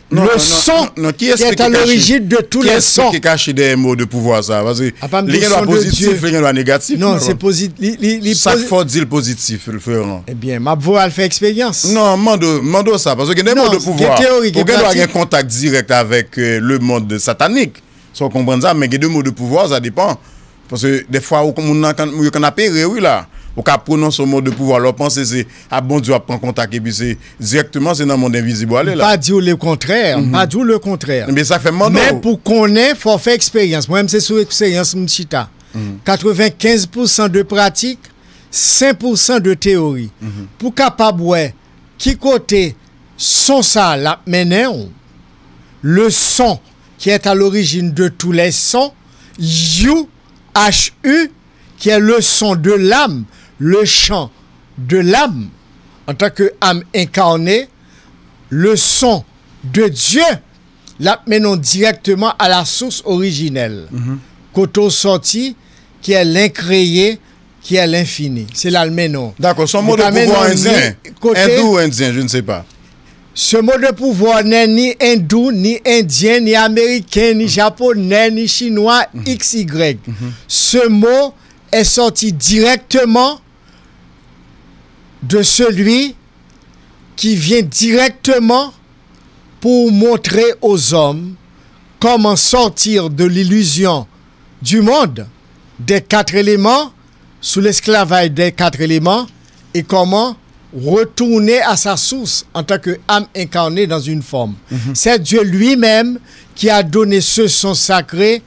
Le son qui est à l'origine de tous les sons. Ki kache dèyè mo de pouvwa sa? Paske li gen dwa pozitif, li gen dwa negatif. Non, se pozitif. Sa k fè w di l pozitif, Florent? Ebyen, m ap voye al fè eksperyans. Non, mande, mande w sa, paske gen de mo de pouvwa. Ou gen dwa gen kontak dirèk avèk, euh, le monde satanique. Sa w konprann sa, men gen de mo de pouvwa, sa depan. Paske dèfwa, ou, moun nan, kan, yo kannapere, wi, la. Ou ka pwononse yon mo de pouvwa, lè w panse se a Bondye w ap pran kontak, epi se dirèkteman, se nan mond envizib w ale la. M pa di w le kontrè, m pa di w le kontrè. Ebyen, sa fè m mande w. Men pou konnen, fò w fè eksperyans. Mwen menm, se sou eksperyans m chita. katrevenkenz pousan de pratik, senk pousan de teyori. Pou kapab wè ki kote son sa a l ap mennen w, le son qui est à l'origine de tous les sons, U H U, qui est le son de l'âme, le chant de l'âme, en tant que âme incarnée, le son de Dieu, l ap mennen w dirèkteman à la source originelle. Kote w sòti, qui est l'incréé, qui est l'infini. Se la l mennen w. Dakò, c'est un mot de pouvoir indien. Hindou ou indien, je ne sais pas. Ce mot de pouvoir n'est ni hindou, ni indien, ni américain, ni japonais, ni chinois, X Y. Ce mot est sorti directement de celui qui vient directement pour montrer aux hommes comment sortir de l'illusion du monde des quatre éléments, sous l'esclavage des quatre éléments, et comment retourner à sa source en tant qu'âme incarnée dans une forme. C'est Dieu lui-même qui a donné ce son sacré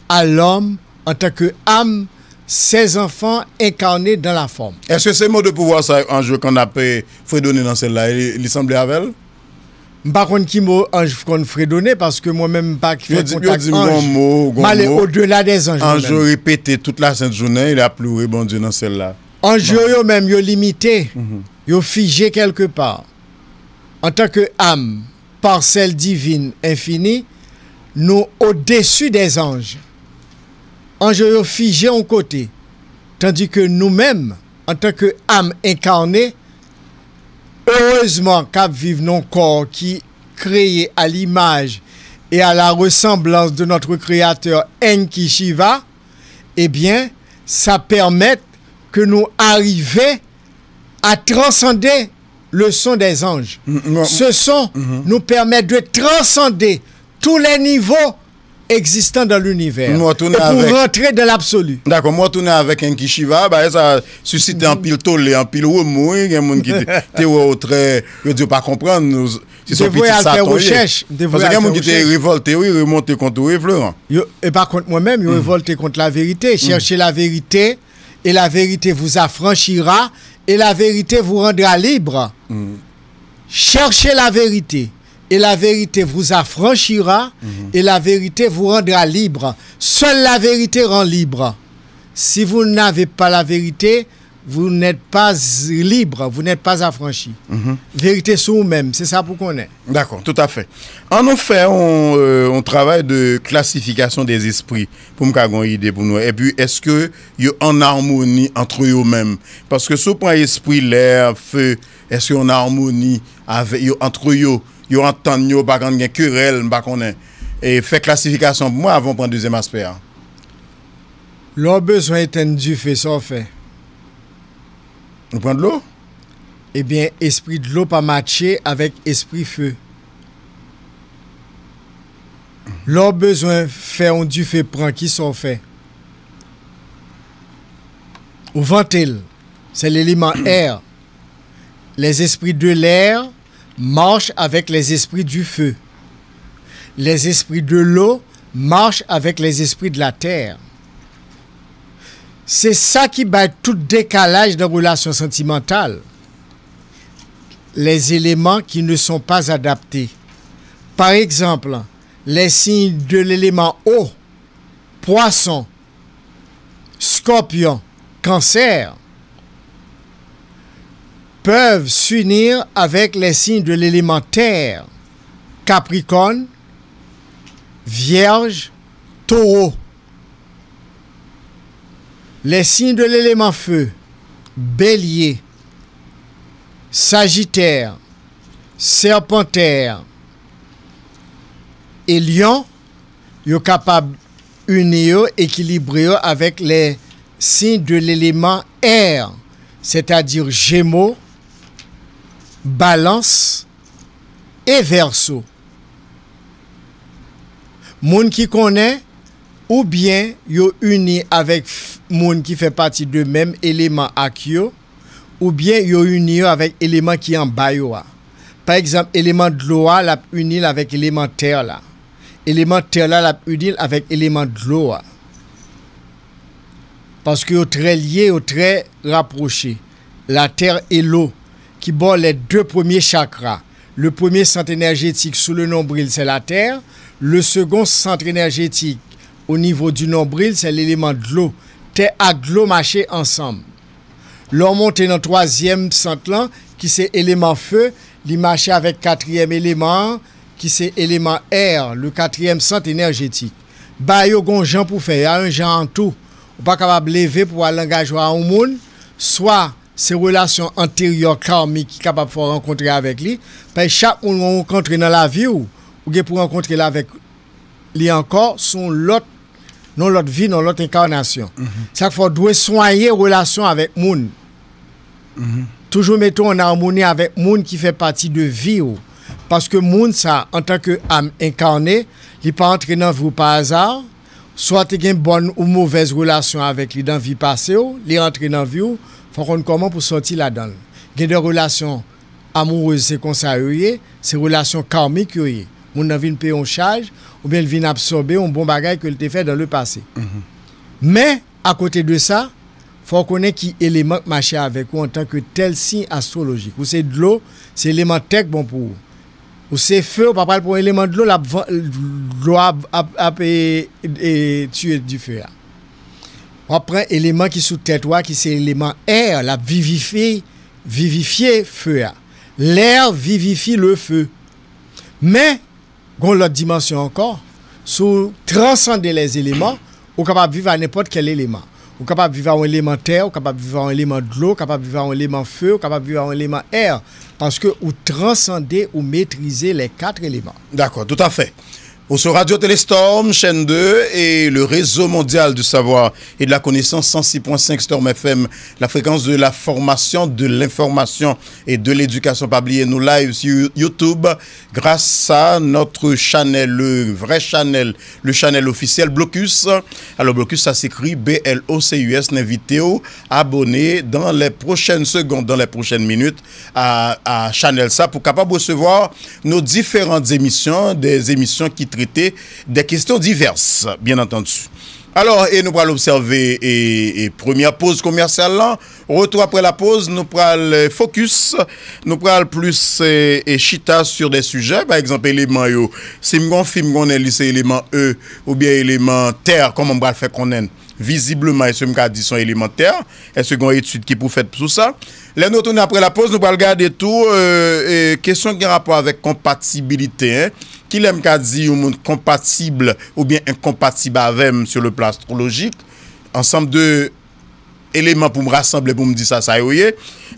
à l'homme en tant que âme, ses enfants incarnés dans la forme. Èske se mo de pouvwa sa yo, Ange, k ap fredone nan syèl la, li, li sanble avè l? M pa konn ki mo anj konn fredone, paske mwen menm m pa fè kontak anj. M ale odela dè zanj mwen menm. Anj yo repete tout lasent jounen, y ap loure Bondye nan syèl la. Anj yo, yo menm, yo limite, yo fije kèlkepa. Antanke am, parcelle divine infinie, nou au-dessus des anges. Anj yo, yo fije yon kote, tandike nou menm, antanke am enkarne, erezman k ap viv nan yon kò ki kreye à l'image et à la ressemblance de notre Créateur Enki Shiva, ebyen, sa pèmèt ke nou arive à transcender le son des anges. Ce son nous permet de transcender tous les niveaux existants dans l'univers et pour rentrer dans l'absolu. Dakò, mwen retounen avèk Enki Shiva, bagay sa sisite anpil tole, anpil remou, wi, gen moun ki te, te wè w trè, yo di yo pa konprann, se yon pitit Satan w ye. Paske gen moun ki te revòlte, wi, remonte kont ou, wi, Florent. Yo, e pa kont mwen menm, yo revòlte kont laverite. Cherchez la vérité, et la vérité vous affranchira, et la vérité vous rendra libre. Cherchez la vérité, et la vérité vous affranchira, et la vérité vous rendra libre. Seule la vérité rend libre. Si vous n'avez pas la vérité, vous n'êtes pas libre, vous n'êtes pas affranchi. Verite sou ou menm, se sa pou konnen. Dakò, toutafè. An nou fè yon, euh, yon travay de klasifikasyon dè zespri pou m ka gen yon ide pou nou. Epi, èske yo an armoni antre yo menm? Paske si w pran espri lè, fe, èske yo an armoni avè yo, antre yo? Yo antann yo, pa konn gen kerèl, m pa konnen. E fè klasifikasyon pou mwen avan w pran dezyèm aspè a. Lè w bezwen etenn dife, sa w fè? Ou pran dlo? Ebyen, espri dlo pa matche avèk espri fe. Lè w bezwen fè yon dife pran, kisa w fè? Ou vante l. C'est l'élément air. Les esprits de l'air marchent avec les esprits du feu. Les esprits de l'eau marchent avec les esprits de la terre. Se sa ki bay tout dekalaj nan relasyon santimantal. Les éléments qui ne sont pas adaptés. Par exemple, les signes de l'élément eau, poisson, scorpion, cancer, peuvent s'unir avec les signes de l'élément terre, Capricorne, Vierge, Taureau. Les signes de l'élément feu, Bélier, Sagittaire, Serpentaire et Lion, yo kapab ini yo, ekilibre yo avèk les signes de l'élément air, c'est-à-dire Gémeaux, Balance et Verseau. Moun ki konnen, oubyen yo ini avèk f-, moun ki fè pati de menm eleman ak yo, oubyen yo ini yo avèk eleman ki anba yo a. Pa egzanp, eleman dlo a, l ap ini l avèk eleman tè la. Eleman tè la, l ap ini l avèk eleman dlo a. Paske yo trè lye, yo trè rapwoche. Latè e lo, ki bò les deux premiers chakras. Le premier centre énergétique sous le nombril, c'est la terre. Le second centre énergétique au niveau du nombril, c'est l'élément dlo. Tè ak dlo mache ansanm. Lè w monte nan twazyèm sant lan, ki se eleman fe, li mache avèk katriyèm eleman an, ki se eleman air, le quatrième centre énergétique. Bagay yo gon jan pou fè, y a un jan an tou. Ou pa kapab leve pou al nan gajwa a yon moun, swa se relasyon anteryè karmik ki kapab fè w rankontre avèk li. Paske chak moun ou rankontre nan lavi w, ou gen pou rankontre l avèk li ankò sou yon lòt, nan lòt vi, nan lòt enkanasyon. Sa k fè w dwe swanye relasyon avèk moun. Toujou mete w an amoni avèk moun ki fè pati de vi w. Paske moun sa, antanke am enkane, li pa antre nan vi w pa aza. Swa te gen bòn ou movèz relasyon avèk li nan vi pase w, li rantre nan vi w, fò w konn kòman pou sòti ladan l. Gen de relasyon amourez, se konsa yo ye, se relasyon karmik yo ye. Moun nan vin peye yon chaj, oubyen l vin absòbe yon bon bagay ke l te fè dans le passé. Men, akote de sa, fò w konnen ki eleman k mache avèk ou antanke tèl siy astwolojik. Ou se dlo, se eleman tè k bon pou ou. Ou se fe, ou pa pral pran eleman dlo, l ap van-, dlo ap, ap, ap, e, e, tiye dife a. W ap pran eleman ki sou tèt ou a, ki se eleman air, l ap vivifye, vivifye fe a. L'air vivifie le feu. Men, gon lòt dimansyon ankò. Si w transande les éléments, ou kapab viv a nenpòt kèl eleman. Ou kapab viv a yon eleman tè, ou kapab viv a yon eleman dlo, ou kapab viv a yon eleman fe, ou kapab viv a yon eleman air. Paske ou transande, ou metrize les quatre éléments. D'accord, tout à fait. Ou sur Radio Télé Storm, chaîne deux, et le réseau mondial du savoir et de la connaissance, cent six point cinq Storm F M, la fréquence de la formation, de l'information et de l'éducation. Pa bliye nou live sur YouTube grâce à notre chaîne, le vrai channel, le channel officiel Blocus. Alors Blocus, ça s'écrit B L O C U S. N envite w abone dans les prochaines secondes, dans les prochaines minutes à, à channel sa pou kapab resevwa nos différentes émissions, des émissions qui traitent des questions diverses, bien entendu. Alò, e nou pral obsève, e, e, premyè poz komèsyal lan. Retou apre la poz, nou pral, e, focus, nou pral plis, e, e, chita sur des sujets. Pa egzanp, eleman yo, si m gon fi, m konnen li se eleman e oubyen eleman tè, kòman m pral fè konnen l? Vizibleman, èske m ka di se yon eleman tè? Èske gen yon etid ki pou fèt sou sa? Lè nou retounen apre la poz, nou pral gade tou, e, e, kesyon ki gen rapò avèk konpatibilite, en. Kilè m ka di yon moun konpatib oubyen enkonpatib avè m sur le plan astrolojik? Ansanm de eleman pou m rasanble pou m di sa, sa yo ye.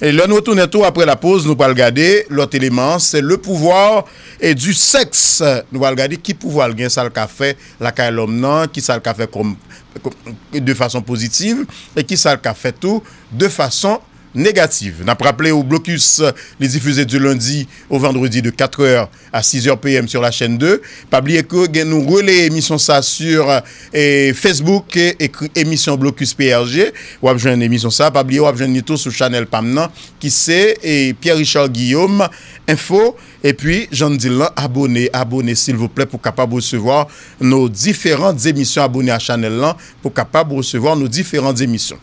E lè nou retounen tou apre la poz, nou pral gade lòt eleman an, se le pouvoir et du sexe. Nou pral gade ki pouvwa l gen, sa l ka fè lakay lòm nan, ki sa l ka fè kòm, kòm, de fason pozitiv, e ki sa l ka fè tou de fason negatif. N ap raple w, Blocus, li difize du lundi au vendredi de quatre heures à six heures P M sur la chaîne deux. Pa bliye ke gen nou releye emisyon sa sur, eh, Facebook, eh, ekri emisyon Blocus P R G. W ap jwenn emisyon sa. Pa bliye w ap jwenn li tou sou chanèl pa m nan, ki se, eh, Pierre Richard Guillaume Info. Epi, jan n di l lan, abone, abone, silvouplè, pou kapab resevwa nos différentes émissions. Abone a chanèl lan pou kapab resevwa nos différentes émissions.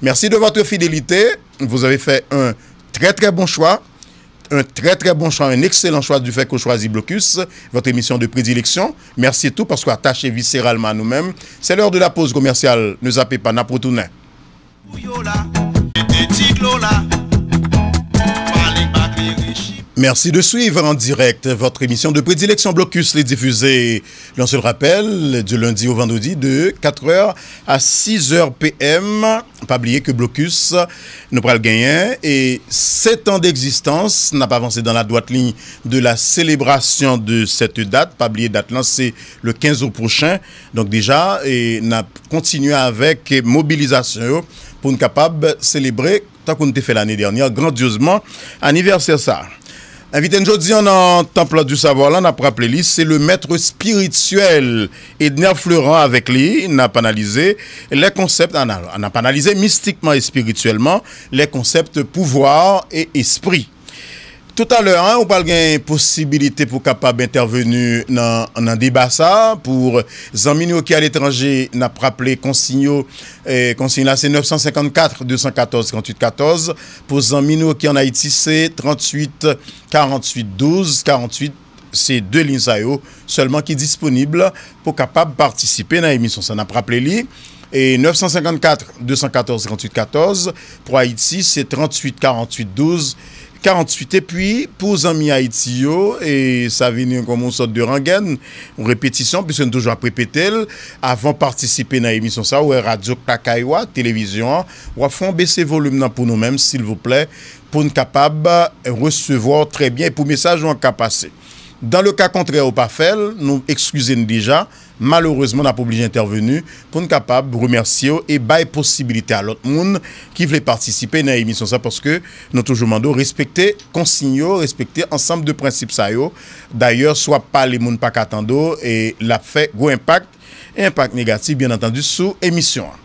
Merci de votre fidélité. Vous avez fait un très, très bon choix, un très, très bon choix, un excellent choix du fait que vous choisissez Blocus, votre émission de prédilection. Mèsi tou paske w atache viséralement à nous-mêmes. C'est l'heure de la pause commerciale. Ne zape pa, n ap retounen. Pou yo la, mete ti dlo la. Malik Baklere Chip. Merci de suivre en direct votre émission de prédilection Blocus, li difize, on se le rappelle, du lundi au vendredi de quatre heures à six heures P M. Pa bliye ke Blocus, nou pral genyen e sèt an d'existence. N ap avanse dans la droite ligne de la célébration de cette date. Pa bliye dat lan, se le quinze août prochain. Donk deja, e n ap kontinye avèk mobilizasyon yo pou n kapab selebre, tankou n te fè lane dènyè, grandyozman anivèsè sa. Envite n jodi an nan Temple du Savoir lan, n ap raple li, se le maître spirituel Edner Fleurant. Avèk li, n ap analize les concepts, n a, n ap analize mistikman, espirityèlman, les concepts pouvoir et esprit. Toutalè, en, ou pral gen posibilite pou kapab entèveni nan, nan deba sa a. Pou zanmi nou yo ki aletranje, n ap raple konsiy yo, eh, konsiy la se nèf san senkannkat, de san katòz, tranntuit katòz. Pou zanmi nou yo ki ann Ayiti, se tranntuit, karanntuit, douz, karanntuit. Se de liy sa yo sèlman ki disponib pou kapab patisipe nan emisyon sa. N ap raple li, e nèf san senkannkat, de san katòz, tranntuit katòz. Pou Ayiti, se tranntuit, karanntuit, douz, karanntuit. Epi, pou zanmi Ayiti yo, e sa vini kòm yon sòt de rangèn, yon repetisyon, piske nou toujou ap repete l, avan patisipe nan emisyon sa, ou wè radyo k lakay ou a, televizyon an, w ap fè yon bese volim nan pou nou menm, silvouplè, pou n kapab resevwa w trè byen, e pou mesaj ou an ka pase. Dan le ka kontrè, ou pa fè l, nou ekskize n deja. Malerezman, n ap oblije entèveni pou n kapab remèsye w e bay posibilite a lòt moun ki vle patisipe nan emisyon sa, paske nou toujou mande w respekte konsiy yo, respekte ansanm de prensip sa yo. Dayè, si w ap pale, moun pa ka tande w, e l ap fè gwo enpak, e enpak negatif, byen antandi, sou emisyon an.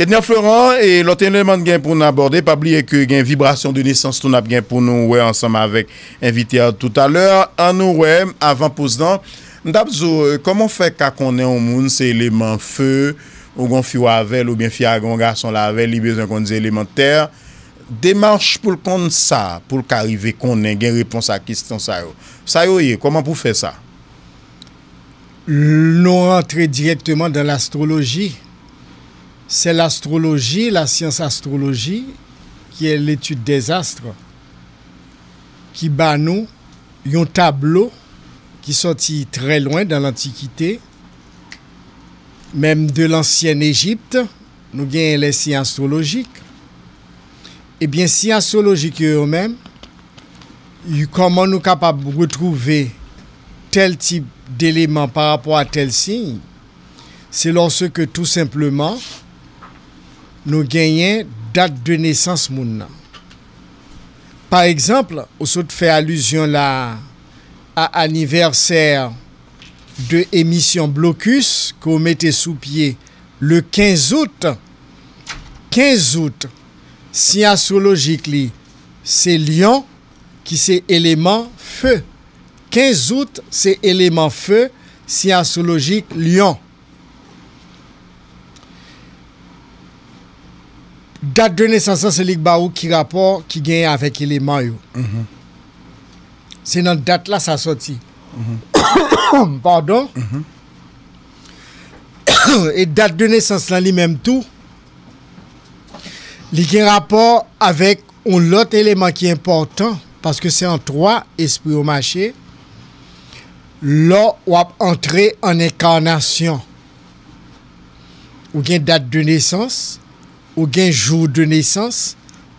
Edner Florent, e lòt eleman n gen pou n abòde, pa bliye ke gen vibrasyon de nesans tou n ap gen pou nou wè ansanm avèk envite a toutalè. Ann nou wè, avan poz lan, m t ap di w, e, kòman w fè ka konnen yon moun se eleman fe, ou gon fi w avè l, oubyen fi a gon gason l avè l, li bezwen konn se eleman tè. Demach pou l konn sa, pou l ka rive konnen, gen repons a kesyon sa yo. Sa yo ye, kòman pou fè sa? Nou rantre dirèkteman dans l'astrologie. C'est l'astrologie, la science astrologie, qui est l'étude des astres, ki ba nou yon tablo ki sòti trè lwen dans l'Antiquité, même de l'ancienne Égypte, nou genyen les signes astrologiques. Ebyen, siy astrolojik yo, yo menm, y- kòman nou kapab retwouve tèl tip deleman pa rapò a tèl siy? Se lòske tou senpleman nou genyen dat de nesans moun nan. Pa egzanp, ou sot fè alizyon la a anivèsè de emisyon Blokis ke w mete sou pye le kenz out. Kenz out, siy astrolojik li se Lyon, ki se eleman fe. Kenz out se eleman fe, siy astrolojik Lyon. Dat de nesans lan se li k ba ou ki rapò ki genyen avèk eleman yo. Se nan dat la sa sòti. Padon. E dat de nesans lan li menm tou, li gen rapò avèk yon lòt eleman ki enpòtan, paske se an twa espri yo mache. Lè w ap antre an enkanasyon, ou gen dat de nesans, ou gen jou de nesans,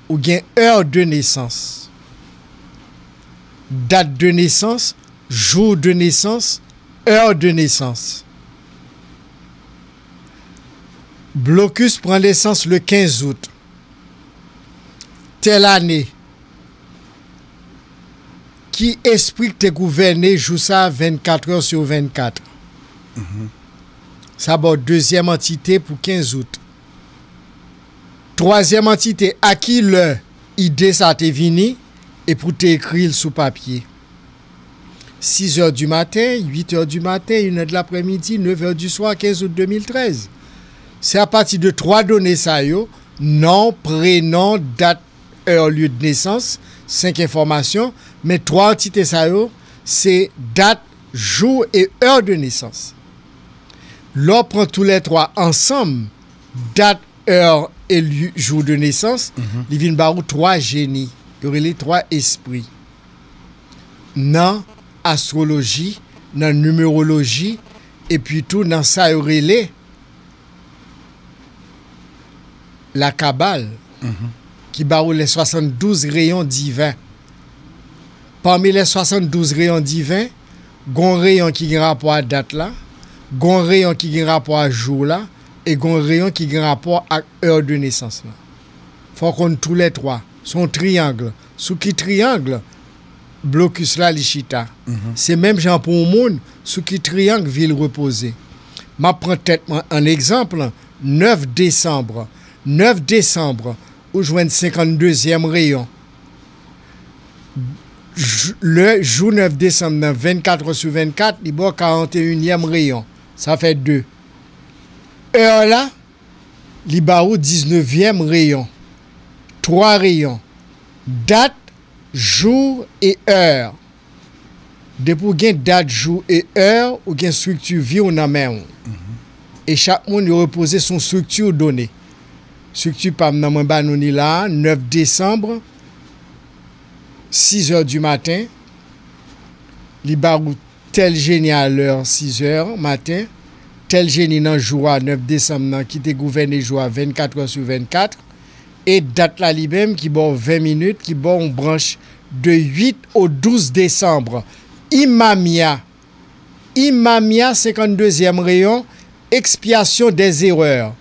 ou gen è de nesans. Dat de nesans, jou de nesans, è de nesans. Blokis pran nesans le kenz out. Tèl ane, ki espri k te gouvène jou sa a vennkat è sou vennkat? Sa ba w dezyèm antite pou kenz out. Twazyèm antite, a ki lè ide sa a te vini epi w te ekri l sou papye? Sizè di maten, uitè di maten, inè de laprèmidi, nevè di swa, kenz out de mil trèz. Se apati de twa done sa yo, non, prenon, dat, è, lye de nesans, senk enfòmasyon, men twa antite sa yo, se dat, jou e è de nesans. Lè w pran toulètwa ansanm, dat, è e jou de nesans, li vin ba ou twa jeni. Yo rele twa espri. Nan astwoloji, nan nimeroloji, epi tou nan sa yo rele lakabal, ki ba ou les soixante-douze rayons divins. Pami les soixante-douze rayons divins, gon reyon ki gen rapò a dat la, gon reyon ki gen rapò a jou la, e gon reyon ki gen rapò ak è de nesans lan. Fò w konn toulètwa. Se yon triyang. Sou ki triyang blokis la li chita? Se menm jan pou yon moun, sou ki triyang vi l repoze? M ap pran tèt mwen an egzanp, nèf desanm. Nèf desanm, ou jwenn senkanndezyèm reyon. jou, lè jou nèf desanm nan, vennkat è sou vennkat, li ba w karanteyinyèm reyon. Sa fè de. È la, li ba ou diznevyèm reyon. Twa reyon. Dat, jou e è. Depi w gen dat, jou e è, ou gen estrikti vi w nan men w. E chak moun, yo repoze sou yon estrikti done. Estrikti pa m nan, mwen ba nou li la a, nèf desanm, sizè di maten. Li ba ou tèl jeni a lè sizè maten, tèl jeni nan jou a, nèf desanm nan, ki te gouvène jou a vennkat è sou vennkat, e dat la li menm ki ba w ven minit, ki ba w yon branch de uit au douze décembre. Imamya, Imamya, senkanndezyèm reyon, expiation des erreurs.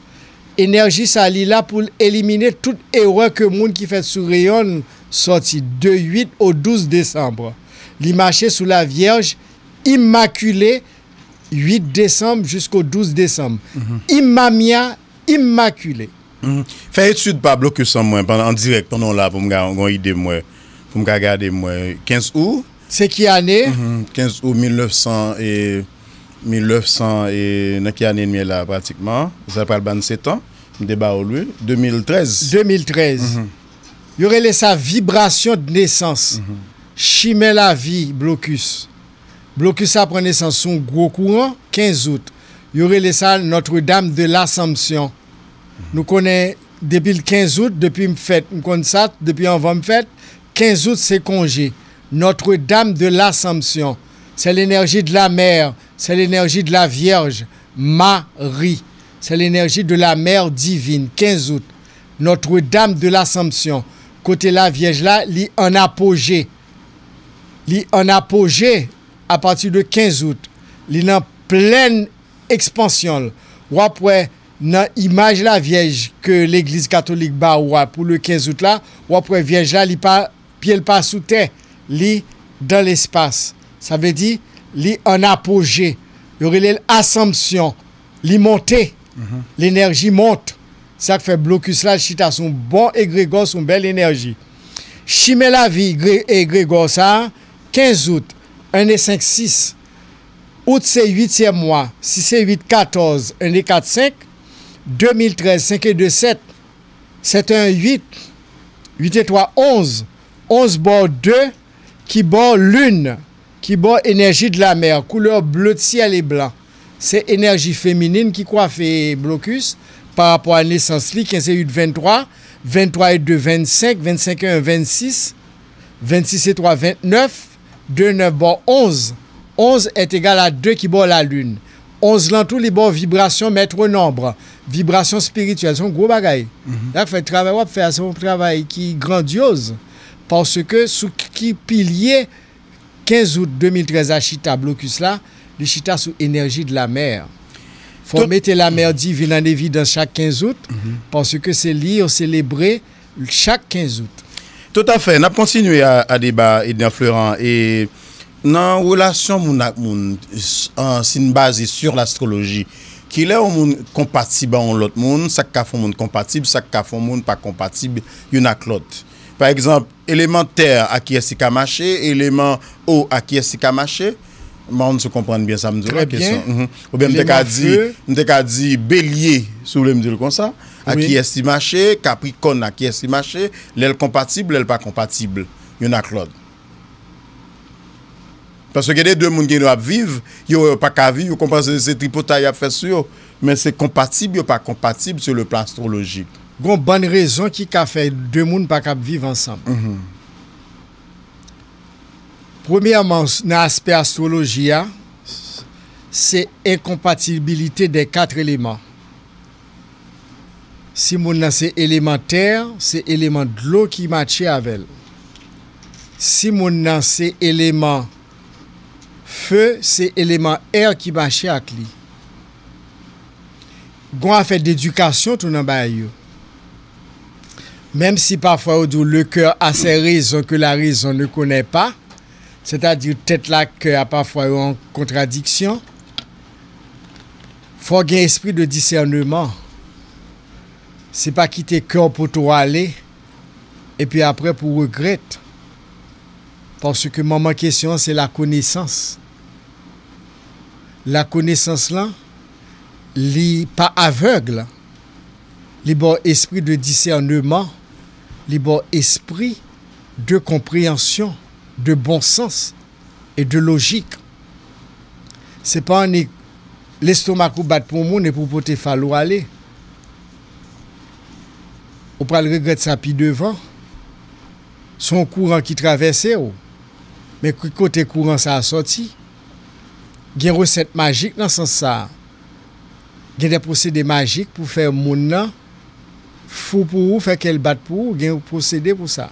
Enèji sa li la pou l elimine tout erè ke moun ki fèt sou reyon l sòti de uit au douze décembre. Li mache sou la Vyèj Imakile, uit desanm jisko douze desanm. Imamya, Imakile. Mhm. Fè etid pa blokis an mwen pandan, an dirèk pandan w la pou m ka gon ide m wè, pou m ka gade m wè. Kenz ou? Se ki ane? Mhm. Kenz ou mil nèf san e mil nèf san e nan ki ane n ye la pratikman? Sa pral ban n sèt an. M te ba ou l wi. De mil trèz. De mil trèz. Mhm. Yo rele sa vibrasyon de nesans. Mhm. Chimen lavi blokis. Blokis la pran nesans sou yon gwo kouran, kenz out. Yo rele sa Notre-Dame de l'Assomption. Nou konnen depi l kenz out, depi m fèt, m konn sa, depi anvan m fèt, kenz out se konje. Notre-Dame de l'Assomption. C'est l'énergie de la mer, c'est l'énergie de la Vierge Marie. C'est l'énergie de la Mère divine. Kenz out. Notre-Dame de l'Assomption. Kote Lavyèj la, li an apoje. Li an apoje apati de kenz out. Li nan plèn ekspansyon l. W ap wè nan imaj Lavyèj ke legliz katolik ba ou a pou le kenz out la, w ap wè Vyèj la, li pa, pye l pa sou tè, li dan lespas. Sa vle di, li an apoje. Yo rele l Asanmsyon. Li monte. Mhm. Lenèji mont. Sa k fè blokis la chita sou yon bon egregò, sou yon bèl enèji. Chimen lavi gre-, egregò sa a, kenz out, en e senk sis. Out se uityèm mwa, sis e uit katòz, en e kat senk, de mil trèz, senk e de sèt, sèt e en uit, uit e twa onz, onz ba w de, ki ba w lin, ki ba w enèji de la mè, koulè ble de syèl e blan. Se enèji feminin ki kwafe blokis pa rapò a nesans li, kenz e uit venntwa, venntwa e de vennsenk, vennsenk e en vennsis, vennsis e twa vennèf, de nèf ba w onz, onz est égal à deux ki ba w lalin. Onz lan tou, li ba w vibrasyon maître nombre, vibrasyon espirityèl. Se yon gwo bagay. Mhm. Sa k fè travay w ap fè a, se yon travay ki grandyoz. Paske sou ki pilye kenz out de mil trèz la chita blokis la, li chita sou enèji de la mè. Fò w mete la mè divin an evidans chak kenz out, mhm, paske se li yo selebre chak kenz out. Toutafè, n ap kontinye a, a deba, Edner Fleurant, e nan relasyon moun ak moun, s-, an, si n baze sur l'astrologie, kilè yon moun konpatib a yon lòt moun, sa k ka fè yon moun konpatib, sa k ka fè yon moun pa konpatib youn ak lòt. Pa egzanp, eleman tè a kiyès li ka mache, eleman o a kiyès li ka mache. M pa konn si w konprann byen sa m di w la, kesyon. Mhm. Oubyen m te ka di, m te ka di belye, si w vle m di l konsa, a kiyès li mache, kaprikòn a kiyès li mache, lè l konpatib, lè l pa konpatib, youn ak lòt. Paske gen de, de moun ki ap viv, yo wè yo pa ka viv, yo konprann se, se tripotay y ap fè sou yo. Men se konpatib, yo pa konpatib sur le plan astrolojik. Gon bann rezon ki ka fè de moun pa kab viv ansanm. Mhm. Premyèman, s-, nan aspè astwoloji a, se enkonpatibilite dè kat eleman. Si moun nan se eleman tè, se eleman dlo ki matche avè l. Si moun nan se eleman fe, se eleman è ki matche ak li. Gon afè dedikasyon tou nan bagay yo. Menm si pafwa yo di w, le cœur a ses raisons que la raison ne connaît pas, sètadi tèt la ak kè a pafwa yo an kontradiksyon, fò w gen espri de disèneman. Se pa kite kè w pote w ale, epi apre pou w regrèt. Paske manman kesyon an se lakonesans. Lakonesans lan, li pa avèg, li ba w espri de disèneman, li ba w espri de konpreyansyon, de bon sans e de lojik. Se pa annik lestomak ou bat pou yon moun epi w pote fal ou ale. Ou pral regrèt sa pi devan. Se yon kouran ki travèse w. Men ki kote kouran sa a sòti? Gen resèt majik nan sans sa a. Gen de pwosede majik pou fè moun nan fou pou ou, fè kè l bat pou ou, gen pwosede pou sa.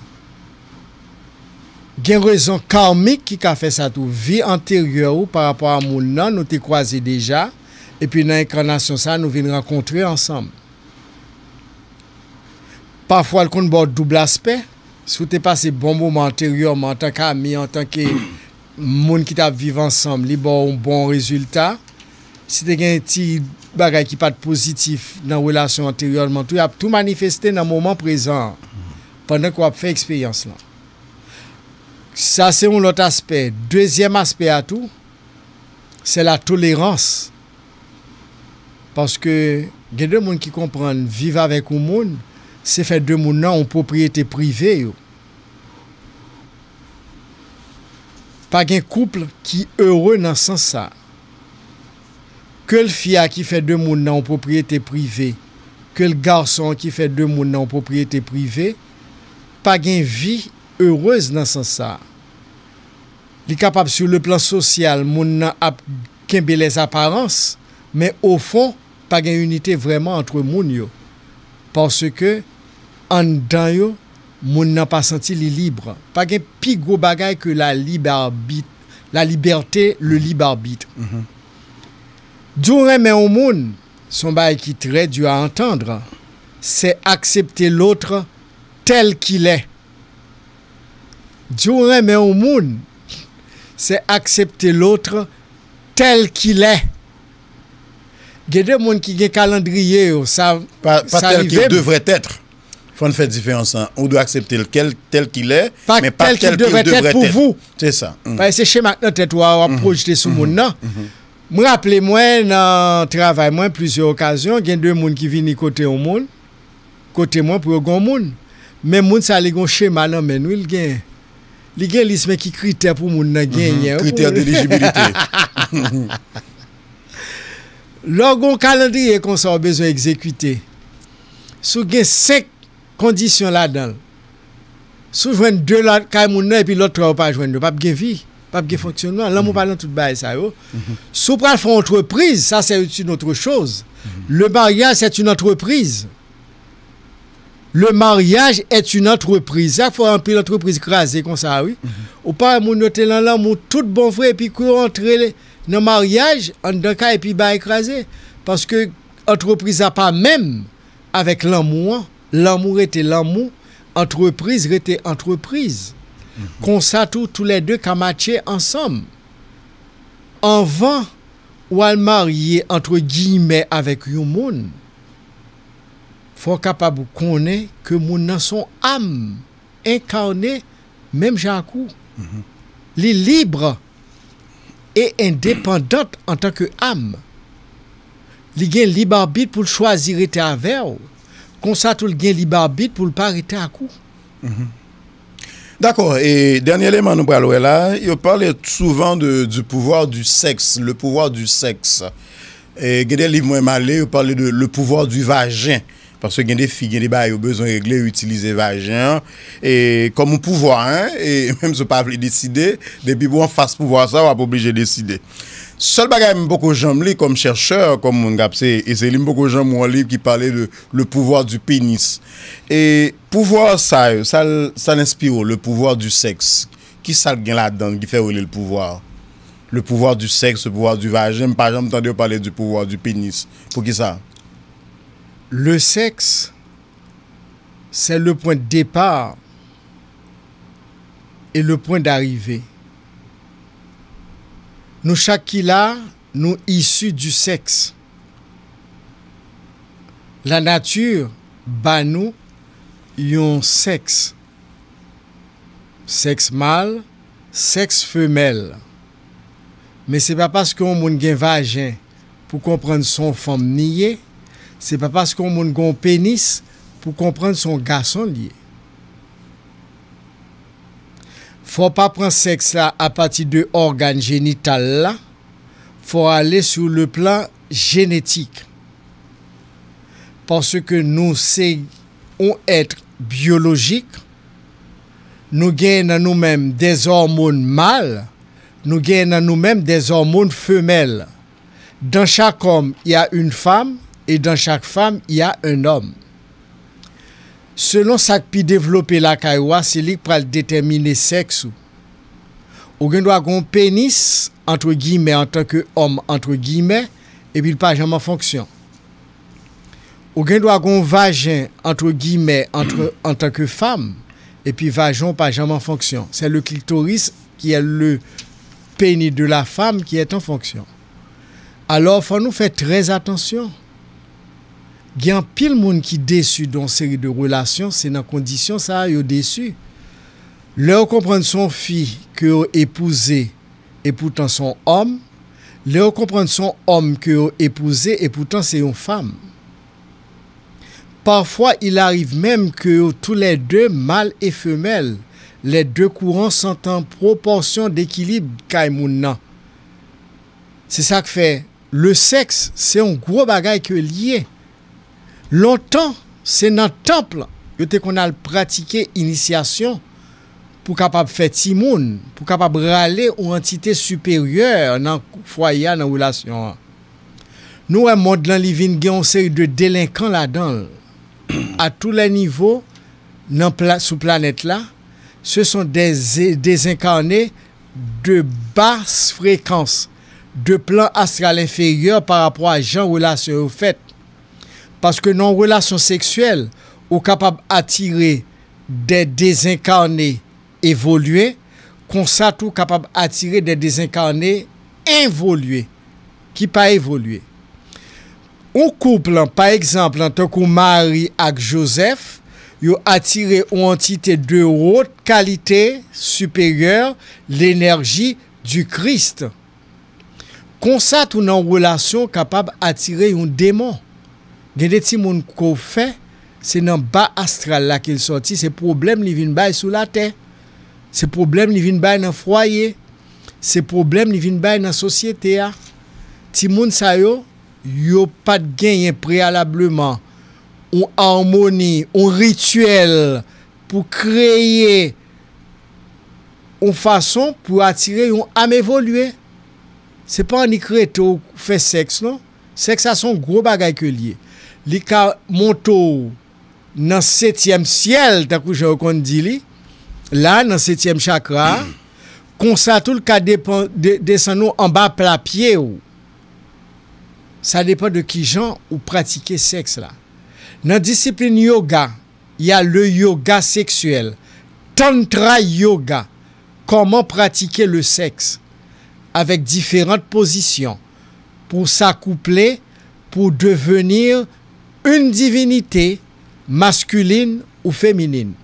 Gen rezon karmik ki ka fè sa tou. Vi anteryè ou pa rapò a moun nan nou te kwaze deja, epi nan enkanasyon sa a nou vin rankontre ansanm. Pafwa l konn ba w doub aspè. Si w te pase bon moman anteryèman antanke ami, antanke moun ki t ap viv ansanm, li ba w yon bon rezilta. Si te gen ti bagay ki pa t pozitif nan relasyon anteryèman tou, y ap tou manifeste nan moman prezan an, pandan ke w ap fè eksperyans lan. Sa se yon lòt aspè. Dezyèm aspè a tou, se latolerans. Paske gen de moun ki konprann viv avèk yon moun, se fè de moun nan yon pwopriyete prive yo. Pa gen koup ki ere nan sans sa. Ke l fi a ki fè de moun nan yon pwopriyete prive, ke l gason an ki fè de moun nan yon pwopriyete prive, pa gen vi erez nan sans sa. Li kapab, sur le plan social, moun nan ap kenbe les apparences, men ofon, pa gen inite vrèman antre moun yo. Paske anndan yo, moun nan pa santi li lib. Pa gen pi gwo bagay ke la lib arbit, la libète, le lib arbit. Di w renmen yon moun, se yon bagay ki trè di a antann, se aksepte lòt tèl ki l è. Di w renmen yon moun, se aksepte lòt tèl ki l è. Gen de moun ki gen kalandriye yo, sa, pa, pa sa tèl ki devrait être. Fò n fè diferans lan. Ou dwe aksepte l kèl, tèl ki l è, men pa tèl ki devrait être pou vou. Se sa. Paske se chema k nan tèt ou a, w ap pwojte sou moun nan. M raple mwen nan travay mwen, plizyè okazyon, gen de moun ki vini kote yon moun, kote mwen pou yo gen yon moun. Men moun sa li gen yon chema nan men l, wi, li gen, li gen lis men ki kritè pou moun nan genyen, wi, kritè delijibilite. Lè w gen yon kalandriye konsa w bezwen egzekite, si w gen senk kondisyon ladan l, si w jwenn de la kay moun nan epi lòt twa ou pa jwenn yo, p ap gen vi, p ap gen fonksyònman. Lanmou pa nan tout bagay sa yo. Si w pral fè yon antrepriz, sa se une autre chose. Le mariage, c'est une entreprise. Le mariage est une entreprise. Sa k fè anpil antrepriz kraze konsa, wi. Ou pa wè moun yo te nan lanmou tout bon vre, epi kou yo antre nan maryaj, anndan kay, epi bagay kraze. Paske antrepriz la pa menm avèk lanmou an. Lanmou rete lanmou, antrepriz rete antrepriz. Konsa tou, toulède ka matche ansanm. Anvan ou al marye, antre giyimè, avèk yon moun, fò w kapab konnen ke moun nan se yon am enkane menm jan ak ou. Li lib e endepandant antanke am. Li gen lib abit pou l chwazi rete avè w. Konsa tou, l gen lib abit pou l pa rete ak ou. Dakò. E dènye eleman nou pral wè la, yo pale souvan de, du pouvoir du sexe, le pouvoir du sexe. E gen de liv mwen m ale, yo pale de le pouvoir du vagin. Paske gen de fi, gen de bagay yo bezwen regle, yo itilize vajen an e kòm yon pouvwa, en, e menm si w pa vle deside, depi pou w anfas pouvwa sa, w ap oblije deside. Sèl bagay m poko janm li kòm chèchè, kòm moun k ap se eseye li, m poko janm wè yon liv ki pale de le pouvoir du pénis. E pouvwa sa yo, sa l, sa l enspire w, le pouvoir du sexe. Kisa l gen ladan l ki fè yo rele l pouvwa? Le pouvoir du sexe, le pouvoir du vagin, m pa janm tande yo pale du pouvoir du pénis. Poukisa? Le sexe, c'est le point de départ et le point d'arrivée. Nou chak ki la, nou isi du sexe. Lanati ba nou yon sèks. Sèks mal, Sèks femèl. Men se pa paske yon moun gen vajen pou konprann se yon fanm li ye, se pa paske yon moun gen yon penis pou konprann se yon gason li ye. Fò w pa pran sèks la apati de ògàn jenital la, fò w ale sou le plan jenetik. Paske nou se yon èt byolojik, nou gen nan nou menm dè òmòn mal, nou gen nan nou menm dè òmòn femèl. Dans chaque homme, il y a une femme, et dans chaque femme, il y a un homme. Selon sa k pi devlope lakay ou a, se li k pral detèmine sèks ou. Ou gen dwa gen yon penis, antre giyimè, antanke òm, antre giyimè, epi l pa janm an fonksyon. Ou gen dwa gen yon vajen, antre giyimè, antre, antanke fanm, epi vajen w pa janm an fonksyon. C'est le clitoris qui est le pénis de la femme qui est en fonction. Alò, fò nou fè trè atansyon. Gen anpil moun ki desi de yon seri de relasyon, se nan kondisyon sa a yo desi. Lè yo konprann se yon fi ke yo epouze, epoutan se yon òm. Lè yo konprann se yon òm ke yo epouze, epoutan se yon fanm. Parfois, il arrive même que tous les deux, mâle et femelle, les deux courants sont en proportion d'équilibre kay moun nan. Se sa k fè le sèks se yon gwo bagay ke l ye. Lontan, se nan tanp yo te konn al pratike inisyasyon pou kapab fè timoun, pou kapab rale yon antite siperyè nan fwaye a, nan relasyon an. Nou wè mond lan li vin gen yon seri de delenkan ladan l. À tous les niveaux, nan pla, sou planèt la, ce sont des, des incarnés de basse fréquence, de plan astral inférieur pa rapò a jan relasyon yo fèt. Paske nan yon relasyon seksyèl, ou kapab atire des désincarnés évolués, konsa tou kapab atire des désincarnés involués, ki pa evolye. Yon koup, pa egzanp, tankou Mari ak Jozèf, yo atire yon antite de haute qualité supérieure, l'énergie du Christ. Konsa tou nan yon relasyon kapab atire yon demon. Gen de timoun ke w fè, se nan ba astral la ke l sòti, se pwoblèm li vin bay sou latè. Se pwoblèm li vin bay nan fwaye. Se pwoblèm li vin bay nan sosyete a. Timoun sa yo, yo pa t genyen preyalableman yon amoni, yon rityèl pou kreye yon fason pou atire yon am evolye. Se pa annik rete w fè sèks non. Sèks la se yon gwo bagay ke l ye. Li ka monte w nan setyèm syèl, tankou jan yo konn di li, la, nan setyèm chakra a. Konsa tou, l ka depan, de, desann ou anba pla pye w. Sa depan de kijan ou pratike sèks la. Nan disiplin yoga, il y a le yoga sexuel, Tantra Yoga, comment pratiquer le sexe avec différentes positions pour s'accoupler, pour devenir une divinité masculine ou féminine.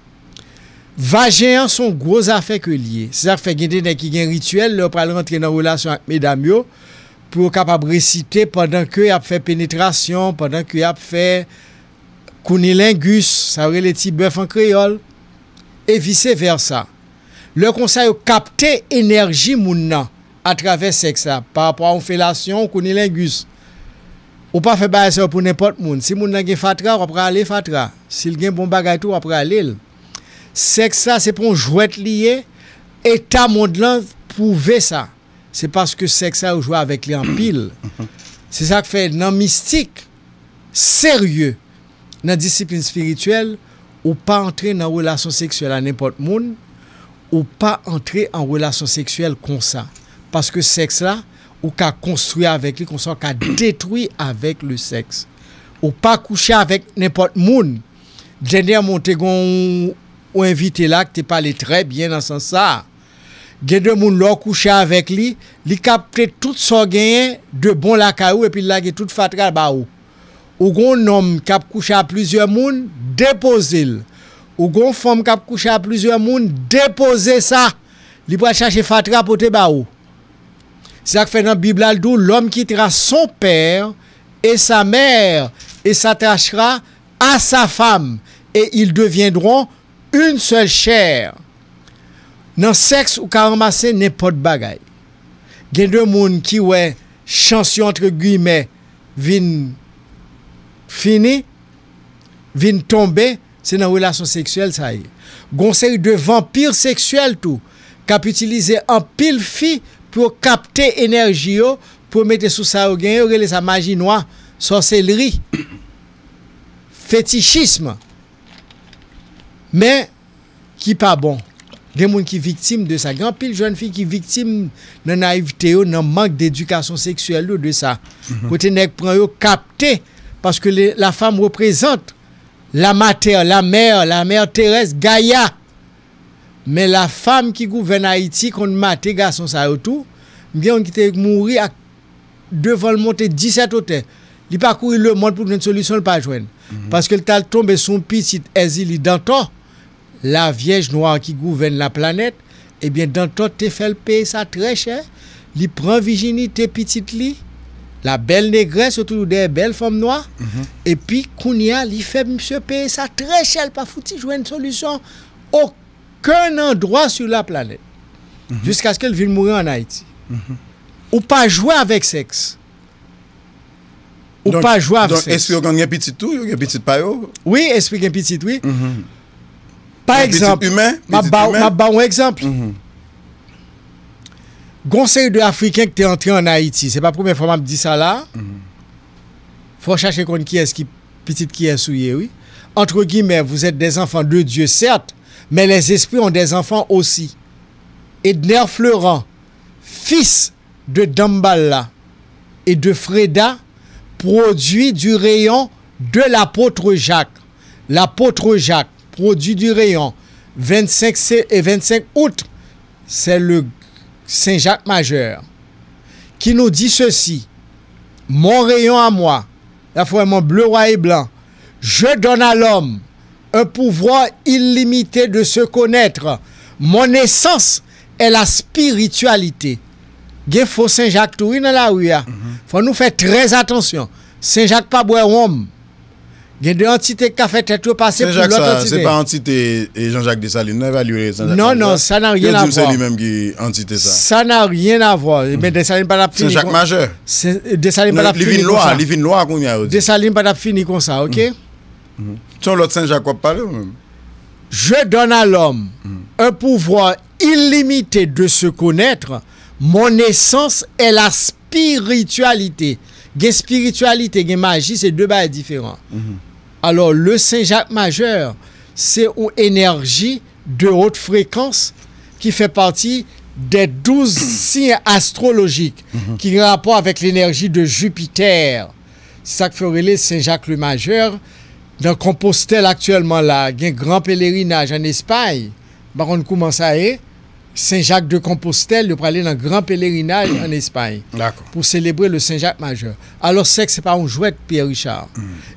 Vajen an se yon gwo zafè ke l ye. Se sa k fè gen de nèg ki gen rityèl lè yo pral rantre nan relasyon ak medam yo, pou yo kapab resite pandan ke y ap fè penetrasyon, pandan ke y ap fè kounilengis, sa yo rele ti bèf an kreyòl, e vise vèsa. Lè konsa, yo kapte enèji moun nan atravè sèks la, pa rapò a yon felasyon, kounilengis. Ou pa fè bagay sa yo pou nenpòt moun. Si moun nan gen fatra, w ap rale fatra. Si l gen bon bagay tou, w ap rale l. Sèks la, se pa yon jwèt li ye. Eta mond lan pwouve sa. Se paske sèks la, yo jwe avèk li anpil. Se sa k fè nan mistik serye, nan disiplin espirityèl, ou pa antre nan relasyon seksyèl a nenpòt moun, ou pa antre an relasyon seksyèl konsa. Paske sèks la, ou ka konstwi avèk li, konsa ou ka detwi avèk le sèks. Ou pa kouche avèk nenpòt moun. Dènyèman, te gen yon, yon envite la ki te pale trè byen nan sans sa. Gen de moun, lè w kouche avèk li, li kapte tout sa w genyen de bon lakay ou epi l lage tout fatra l ba ou. Ou gen yon nonm k ap kouche a plizyè moun, depoze l. Ou gen yon fanm k ap kouche a plizyè moun, depoze sa. Li pral chache fatra pote ba ou. Se sa k fè nan Bib la, l di w, l'homme quittera son père et sa mère et s'attachera à sa femme, et ils deviendront une seule chair. Nan sèks, ou ka ranmase nenpòt bagay. Gen de moun ki wè chans yo, antre giyimè, vin fini, vin tonbe, se nan relasyon seksyèl sa ye. Gon seri de vanpir seksyèl tou, k ap itilize anpil fi pou yo kapte enèji yo, pou yo mete sou sa yo genyen, yo rele sa maji nwa, sòselri, fetichism. Men, ki pa bon. Gen moun ki viktim de sa. Gen anpil jèn fi ki viktim nan nayivte yo, nan mank de edikasyon seksyèl yo de sa. Kote nèg pran yo kapte, paske le, la femme représente la mater, la mère, la mère Thérèse, Gaïa. Men la femme ki gouvèn Ayiti konn mate gason sa yo tou. M gen youn ki te mouri ak devan l monte disèt otè. Li pa kouri lemonn pou l jwenn solisyon, l pa jwenn. Paske l t al tonbe sou yon pitit Èzili Dantò, la vyèj nwa ki gouvèn laplanèt. Ebyen, Dantò te fè l peye sa trè chè. Li pran vijinite pitit li, la belle négresse, yo toujou dèyè bèl fanm nwa. Epi, kounye a, li fè misye peye sa trè chè, l pa fouti jwenn solisyon okenn andwa sou laplanèt. Jiskaske l vin mouri ann Ayiti. Ou pa jwe avèk sèks. Ou pa jwe avèk sèks. Donk, espri yo konn gen pitit tou, yo gen pitit pa yo? Wi, espri gen pitit, wi. Pa egzanp, m ap ba w, m ap ba w yon egzanp. Gon seri de Afriken ki te antre ann Ayiti. Se pa premyè fwa m ap di sa la. Fò w chache konn kiyès ki pitit kiyès ou ye, wi. Entre guillemets, vous êtes des enfants de Dieu, certes, mais les esprits ont des enfants aussi. Edner Fleurant, fils de Damballa et de Freda, produit du rayon de l'apôtre Jacques. L'apôtre Jacques, produit du rayon, vingt-cinq sé-, et vingt-cinq août, c'est le Saint Jacques Majeur, qui nous dit ceci: Mon rayon à moi, la foi mon bleu, roi et blanc, je donne à l'homme un pouvoir illimité de se connaître. Mon essence est la spiritualité. Gen fo Sen Jak tou wi nan lari a. Fò nou fè trè atansyon. Sen Jak pa bwè wonm. Gen de antite k ka fè tèt yo pase pou lòt antite. Sen Jak sa, se pa antite e Jean-Jacques Dessalines nan, evalye Sen Jak Majè. Non, non, ça n'a rien à voir. Yo di m se li menm ki antite sa. Ça n'a rien à voir. Ebyen, Dessalines pa t ap fini kon... Sen Jak Majè. Dessalines pa t ap fini konsa. Li vin lwa, li vin lwa kounye a, yo di. Dessalines pa t ap fini konsa, oke? Se yon lòt Sen Jak w ap pale ou menm? Je donne à l'homme un pouvoir illimité de se connaître. Mon essence est la spiritualité. Gen spirityalite, gen maji, se de bagay diferan. Alò, le Sen Jak Majè, se yon enèji de haute fréquence ki fè pati des douze signes astrologiques ki gen rapò avèk lenèji de Jupiter. Se sa k fè yo rele Sen Jak le Majè. Nan Konpostèl aktyèlman la, gen gran pelerinaj ann Espay. M pa konn kouman sa ye. Sen Jak de Konpostèl, yo prale nan gran pelerinaj ann Espay pou selebre le Sen Jak Majè. Alò, sèks se pa yon jwèt, Pierre Richard.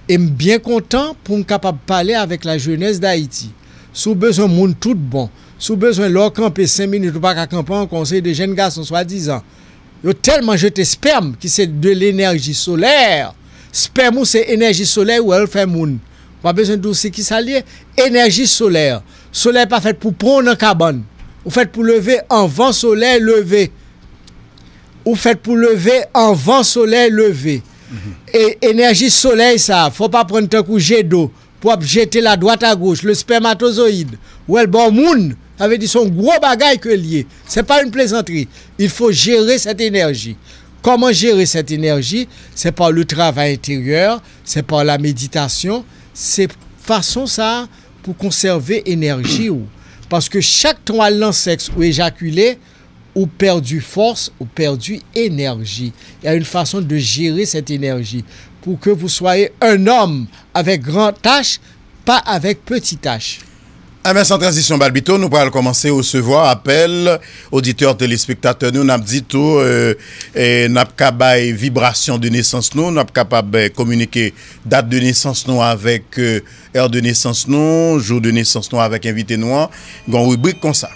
E m byen kontan pou m kapab pale avèk la jeunesse d'Haïti. Si w bezwen moun tout bon, si w bezwen lè w kanpe senk minit, ou pa ka kanpe ankò, yon seri de jèn gason swadizan, yo tèlman jete spèm ki se de lenèji solè. Spèm ou se enèji solèy, ou wè l fè moun. Ou pa bezwen di w se kisa l ye. Enèji solè. Solèy pa fèt pou pran w nan kabann. Ou fèt pou leve anvan solèy leve. Ou fèt pou leve anvan solèy leve. E enèji solèy sa, fò w pa pran l tankou je do pou w ap jete l adwat agoch, le spermatozoyid, ou wè l ba w moun, sa vle di se yon gwo bagay ke l ye. C'est pas une plaisanterie. Il faut gérer cette énergie. Comment gérer cette énergie? C'est par le travail intérieur, c'est par la méditation, se fason sa a pou konsève enèji w. Paske chak tan w al nan sèks ou ejakile, ou pèdi fòs, ou pèdi enèji. Il y a une façon de gérer cette énergie pour que vous soyez un homme avec grand H, pas avec petit H. Enben, san tranzisyon, Balbito, nou pral kòmanse resevwa apèl oditè, telespektatè nou. N ap di tou, e, e, n ap ka bay vibrasyon de nesans nou, n ap kapab, e, kominike dat de nesans nou avèk, e, è de nesans nou, jou de nesans nou avèk envite nou an. Gen yon ribrik konsa.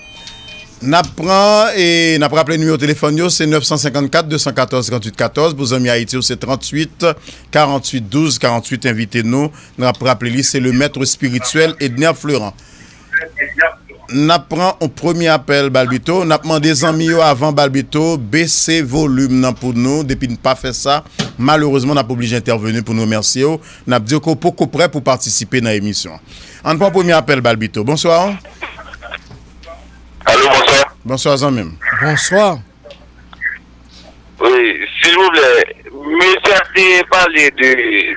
N ap pran e n ap raple nimewo telefòn yo, se nèf san senkannkat de san katòz tranntuit katòz. Pou zanmi Ayiti yo, se tranntuit karanntuit douz karanntuit. Envite nou, n ap raple li, se le maître spirituel Edner Fleuran. N ap pran yon premye apèl, Balbito. N ap mande zanmi yo avan, Balbito, bese volim nan pou nou. Depi n pa fè sa, malerezman, n ap oblije entèveni pou n remèsye w. N ap di w ke w poko prè pou patisipe nan emisyon an. Ann pran premye apèl, Balbito. Bonswa. Alo, bonswa. Bonswa, zanmi m. Bonswa. Wi, silvouplè, mesye a te pale de,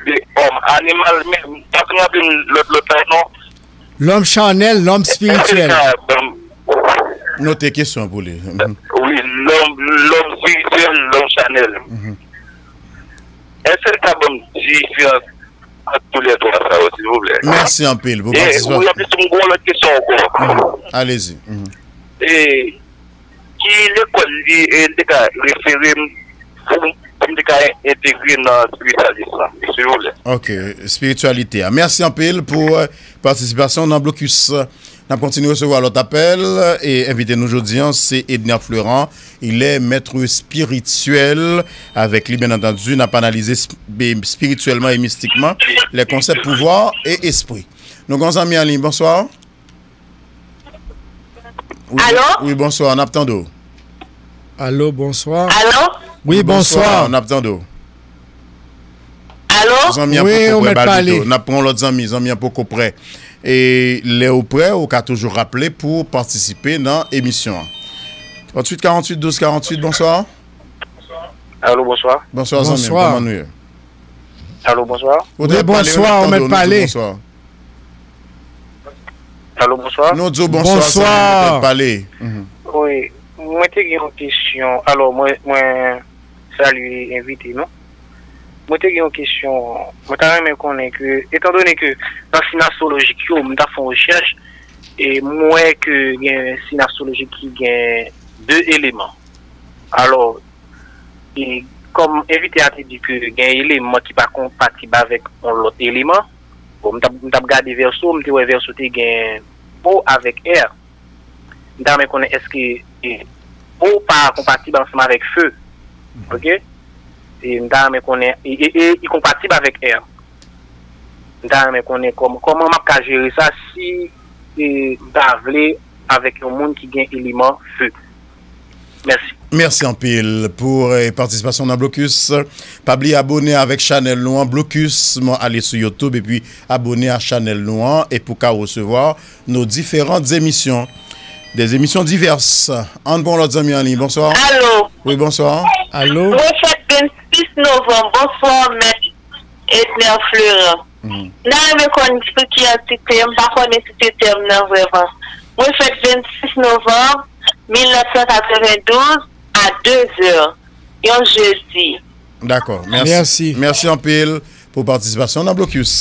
de òm, animal, men m pa fin raple m lòt, lòt la non. L'homme charnel, l'homme spirituel. Èske l ka ban m Note kesyon an pou li. Mhm. Wi, lòm, lòm espirityèl, lòm chanèl. Mhm. Èske l ka ban m diferans ant toulètwa sa yo, silvouplè? Mèsi anpil pou patisipasyon. E, wi, anplis, m gen yon lòt kesyon ankò. Mhm. Alezi. Mhm. E, ki lekòl li, e, li te ka refere m pou, pou m te ka entegre nan espiritualism lan, silvouplè? Ok, espirityalite a. Mèsi anpil pou, euh, patisipasyon nan blokis. N ap kontinye resevwa lòt apèl. E envite nou jodi an, se Edner Fleuran. Il est maître spirituel. Avèk li, byen antandi, n ap analize sp-, be-, espirityèlman e mistikman les concepts pouvoir et esprit. Nou gen yon zanmi an liy. Bonswa. Wi, alo? Wi, bonswa, n ap tande w. Alo, bonswa. Alo? Wi, bonswa. Bonswa, n ap tande w. Alo? Zanmi an poko prè, Balbito. N ap pran yon lòt zanmi, zanmi an poko prè. E lè w prè, ou ka toujou raple pou w patisipe nan emisyon an. Tranntuit karanntuit douz karanntuit, bonswa. Alo, bonswa. Bonswa, zanmi m, kòman nou ye? Alo, bonswa. Wi, bonswa, ou mèt pale. Alo, bonswa. Nou di w bonswa, zanmi m, ou mèt pale. Mhm. Wi, mwen te gen yon kesyon. Alò, mwen, mwen salye envite nou. Mwen te gen yon kesyon. Mwen ta renmen konnen ke, etandone ke nan siy astwolojik yo, m ta fè yon rechèch, e m wè ke gen siy astwolojik ki gen de eleman. Alò, e kòm envite a te di ke gen eleman ki pa konpatib avèk yon lòt eleman, bon, m t ap, m t ap gade vèso, m te wè vèso te gen O avèk R. M ta renmen konnen èske, e, O pa konpatib ansanm avèk fe. Mhm. Ok? E m ta renmen konnen, e, e, e, li konpatib avèk R. M ta renmen konnen kòm-, kòman m ap ka jere sa si, e, m ta vle avèk yon moun ki gen eleman fe. Mèsi. Mèsi anpil pou, e, patisipasyon nan blokis. Pa bliye abòne avèk chanèl nou an, blokis, mwen ale sou YouTube epi abòne a chanèl nou an e pou ka resevwa nos différentes émissions. Des émissions diverses. Ann pran lòt zanmi an liy. Bonswa. Alo. Wi, bonswa. Alo. Mwen fèt vennsis novanm. Bonswa, mèt Edner Fleuran. Mhm. M ta renmen konn ki antite, m pa konnen si se tè m nan vrèman. Mwen fèt vennsis novanm mil nèf san katrevendouz a de zè, yon jedi. Dakò. Mèsi. Mèsi. Mèsi anpil pou patisipasyon nan blokis.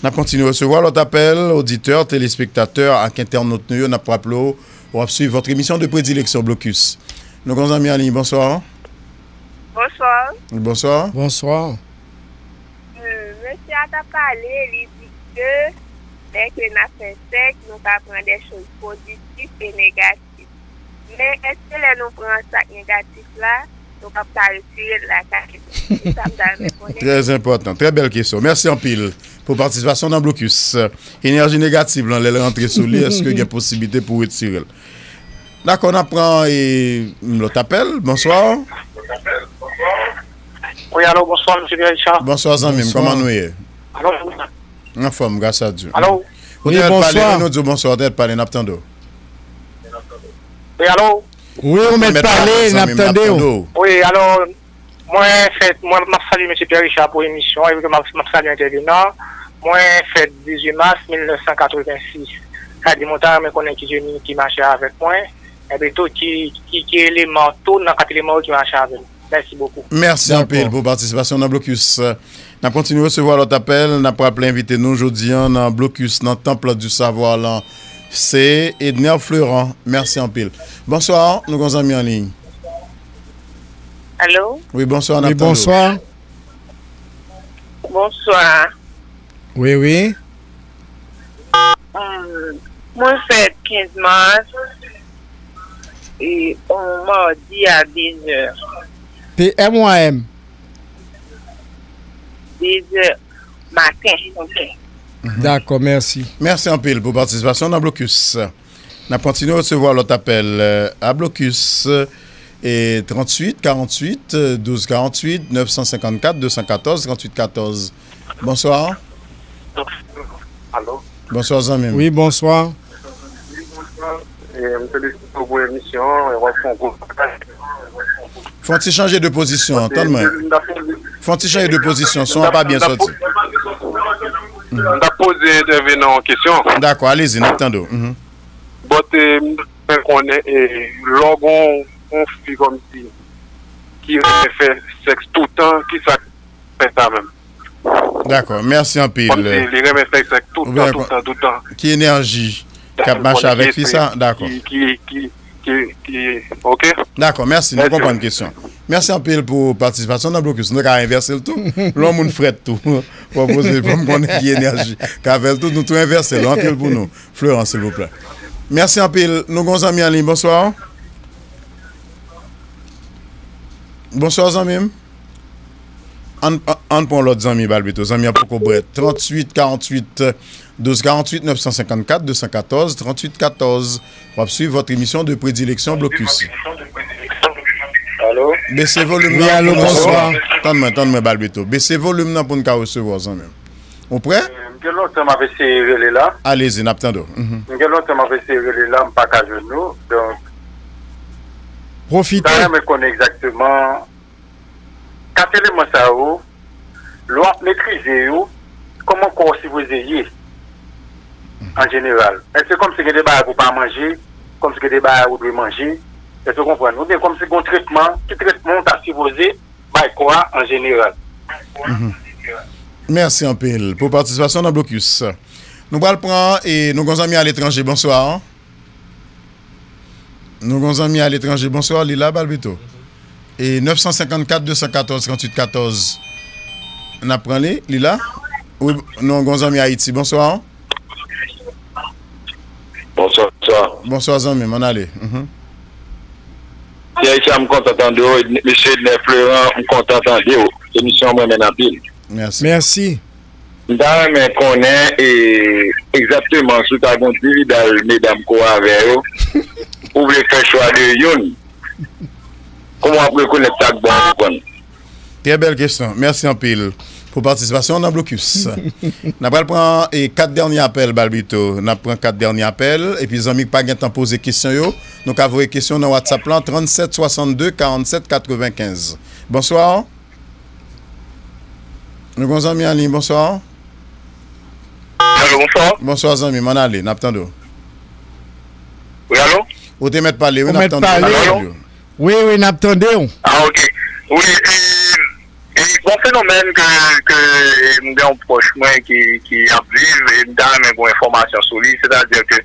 N ap kontinye resevwa lòt apèl, oditè, telespektatè ak entènot nou yo. N ap raple w, w ap suiv votre émission de prédilection, blokis. Nou gen yon zanmi an liy, bonswa. Bonswa. Bonswa. Bonswa. Hmm, mesye a t ap pale, li di ke lè ke n ap fè sèks, nou ka pran de choz pozitif e negatif. Men èske lè nou pran sa k negatif la, nou p ap ka retire l lakay nou? Se sa m ta renmen konnen. Trè enpòtan, trè bèl kesyon. Mèsi anpil pou patisipasyon nan blokis. Enèji negatif lan, lè l rantre sou li, èske gen posiblite pou w retire l? Dakò, n ap pran, e, lòt apèl. Bonswa. Wi, alo, bonswa, mesye Pierre Richard. Bonswa, zanmi m. Bonswa. Kòman nou ye? Alo. Anfòm, gras a Dye. Alo. Ou te mèt pale, wi, nou di w bonswa, ou te mèt pale, n ap tande w. Wi, alo. Wi, ou mèt pale, n ap tande w. Wi, alo, mwen fèt, mwen, m ap salye mesye Pierre Richard pou emisyon an, epi m ap, m ap salye entèvenan. Mwen fèt dizuit mas mil nèf san katrevensis. Sa di, mwen ta renmen konnen ki jeni ki mache avèk mwen, epi tou ki, ki, ki eleman tou nan kat eleman yo ki mache avè l. Mèsi bokou. Mèsi anpil pou patisipasyon nan blokis. N ap kontinye resevwa lòt apèl. N ap raple envite nou jodi an nan blokis nan Temple du Savoir lan, se Edner Fleuran. Mèsi anpil. Bonswa, nou gen yon zanmi an liy. Alo? Wi, bonswa, n ap tande w. Wi, bonswa. Bonswa. Wi, wi. Hum, mwen fèt kenz mas. E, on madi a dezè. P M ou A M? Dezè maten. Ok. Dakò, mèsi. Mèsi anpil pou patisipasyon nan Blokis. N ap kontinye resevwa lòt apèl, euh, a Blokis, euh, e tranntuit karanntuit, euh, douz karanntuit, nèf san senkannkat, de san katòz, tranntuit katòz. Bonswa. Alo. Bonswa, zanmi m. Wi, bonswa. E, m felisite w pou emisyon an, e w ap fè yon gwo bagay. Fè yon ti chanje de pozisyon, tann mwen. Fè yon ti chanje de pozisyon, son an pa byen sòti. M t ap poze entèvenan yon kesyon. Dakò, alezi, n ap tande w. Mhm. But, e, m ta renmen konnen, e, lè w gon, gon fi kòmsi ki renmen fè sèks toutan, kisa k fè sa menm? Dakò, mèsi anpil. Kòmsi li renmen fè sèks toutan, toutan, toutan. Ki enèji k ap mache avèk fi sa? Dakò. Ki, ki, ki, ki, ki, ok. Dakò, mèsi, nou konprann kesyon. Mèsi anpil pou patisipasyon nan Blokis. Nou ka envèse l tou. Lè yon moun frèt tou. Fò poze pou m konnen ki enèji k avè l tou. Nou tou envèse l. Anpil pou nou. Florent, silvouplè. Mèsi anpil. Nou gon zanmi an liy. Bonswa. Bonswa, zanmi m. Ann, ann, ann pran lòt zanmi, Balbito. Zanmi an poko brèt. Tranntuit karanntuit, douz karanntuit, nèf san senkannkat, de san katòz, tranntuit katòz. W ap suiv votre émission de prédilection, Blokis. Alo? Bese volim nan pou nou resevwa. Tann mwen, tann mwen, Balbito. Bese volim nan pou n ka resevwa w, zanmi m. Ou prè? M gen lontan m ap eseye rele la. Alezi, n ap tande w. Mhm. M gen lontan m ap eseye rele la, m pa ka jwenn nou. Donk, pwofite. M ta renmen konnen egzakteman kat eleman sa yo, lè w ap metrize yo, kòman kò w sipoze ye an jeneral? Èske kòmsi gen de bagay pou w pa manje, kòmsi gen de bagay ou dwe manje? Èske w konprann? Oubyen kòmsi gen yon tretman, ki tretman w ta sipoze bay kò a an jeneral? Mhm. Mèsi anpil pou patisipasyon nan Blokis. Nou pral pran, e nou gon zanmi aletranje. Bonswa. Nou gon zanmi aletranje. Bonswa, li la, Balbito. E nèf san senkannkat, de san katòz, tranntuit katòz. N ap pran li, li la. Wi, nou gon zanmi Ayiti. Bonswa. Bonswa, bonswa. Bonswa, zanmi m, ann ale. Mhm. Ti Ayisyen, m kontan tande w. Mesye Edner Florent, m kontan tande w. Emisyon an mwen renmen anpil. Mèsi. Mèsi. M ta renmen konnen, e, egzakteman si w ta gen yon dividal medam ke w avè yo, ou vle fè chwa de youn, kòman w ap rekonèt sa k bon pou konn? Trè bèl kesyon. Mèsi anpil pou patisipasyon w nan Blokis. N ap pral pran, e, kat dènye apèl, Balbito. N ap pran kat dènye apèl, epi zanmi k pa gen tan poze kesyon yo, nou ka voye kesyon nan WhatsApp lan, trannsèt swasannde karannsèt katrevenkenz. Bonswa. Nou gon zanmi an liy, bonswa. Alo, bonswa. Bonswa, zanmi m, ann ale, n ap tande w. Wi, alo? Ou te mèt pale, wi, n ap tande w. Ou mèt pale. Alo? Wi, wi, n ap tande w. Ah, ok. Wi, e, e, gon fenomèn ke, ke, e, m gen yon pwòch mwen ki, ki ap viv, e m ta renmen gon enfòmasyon sou li, sètadi ke,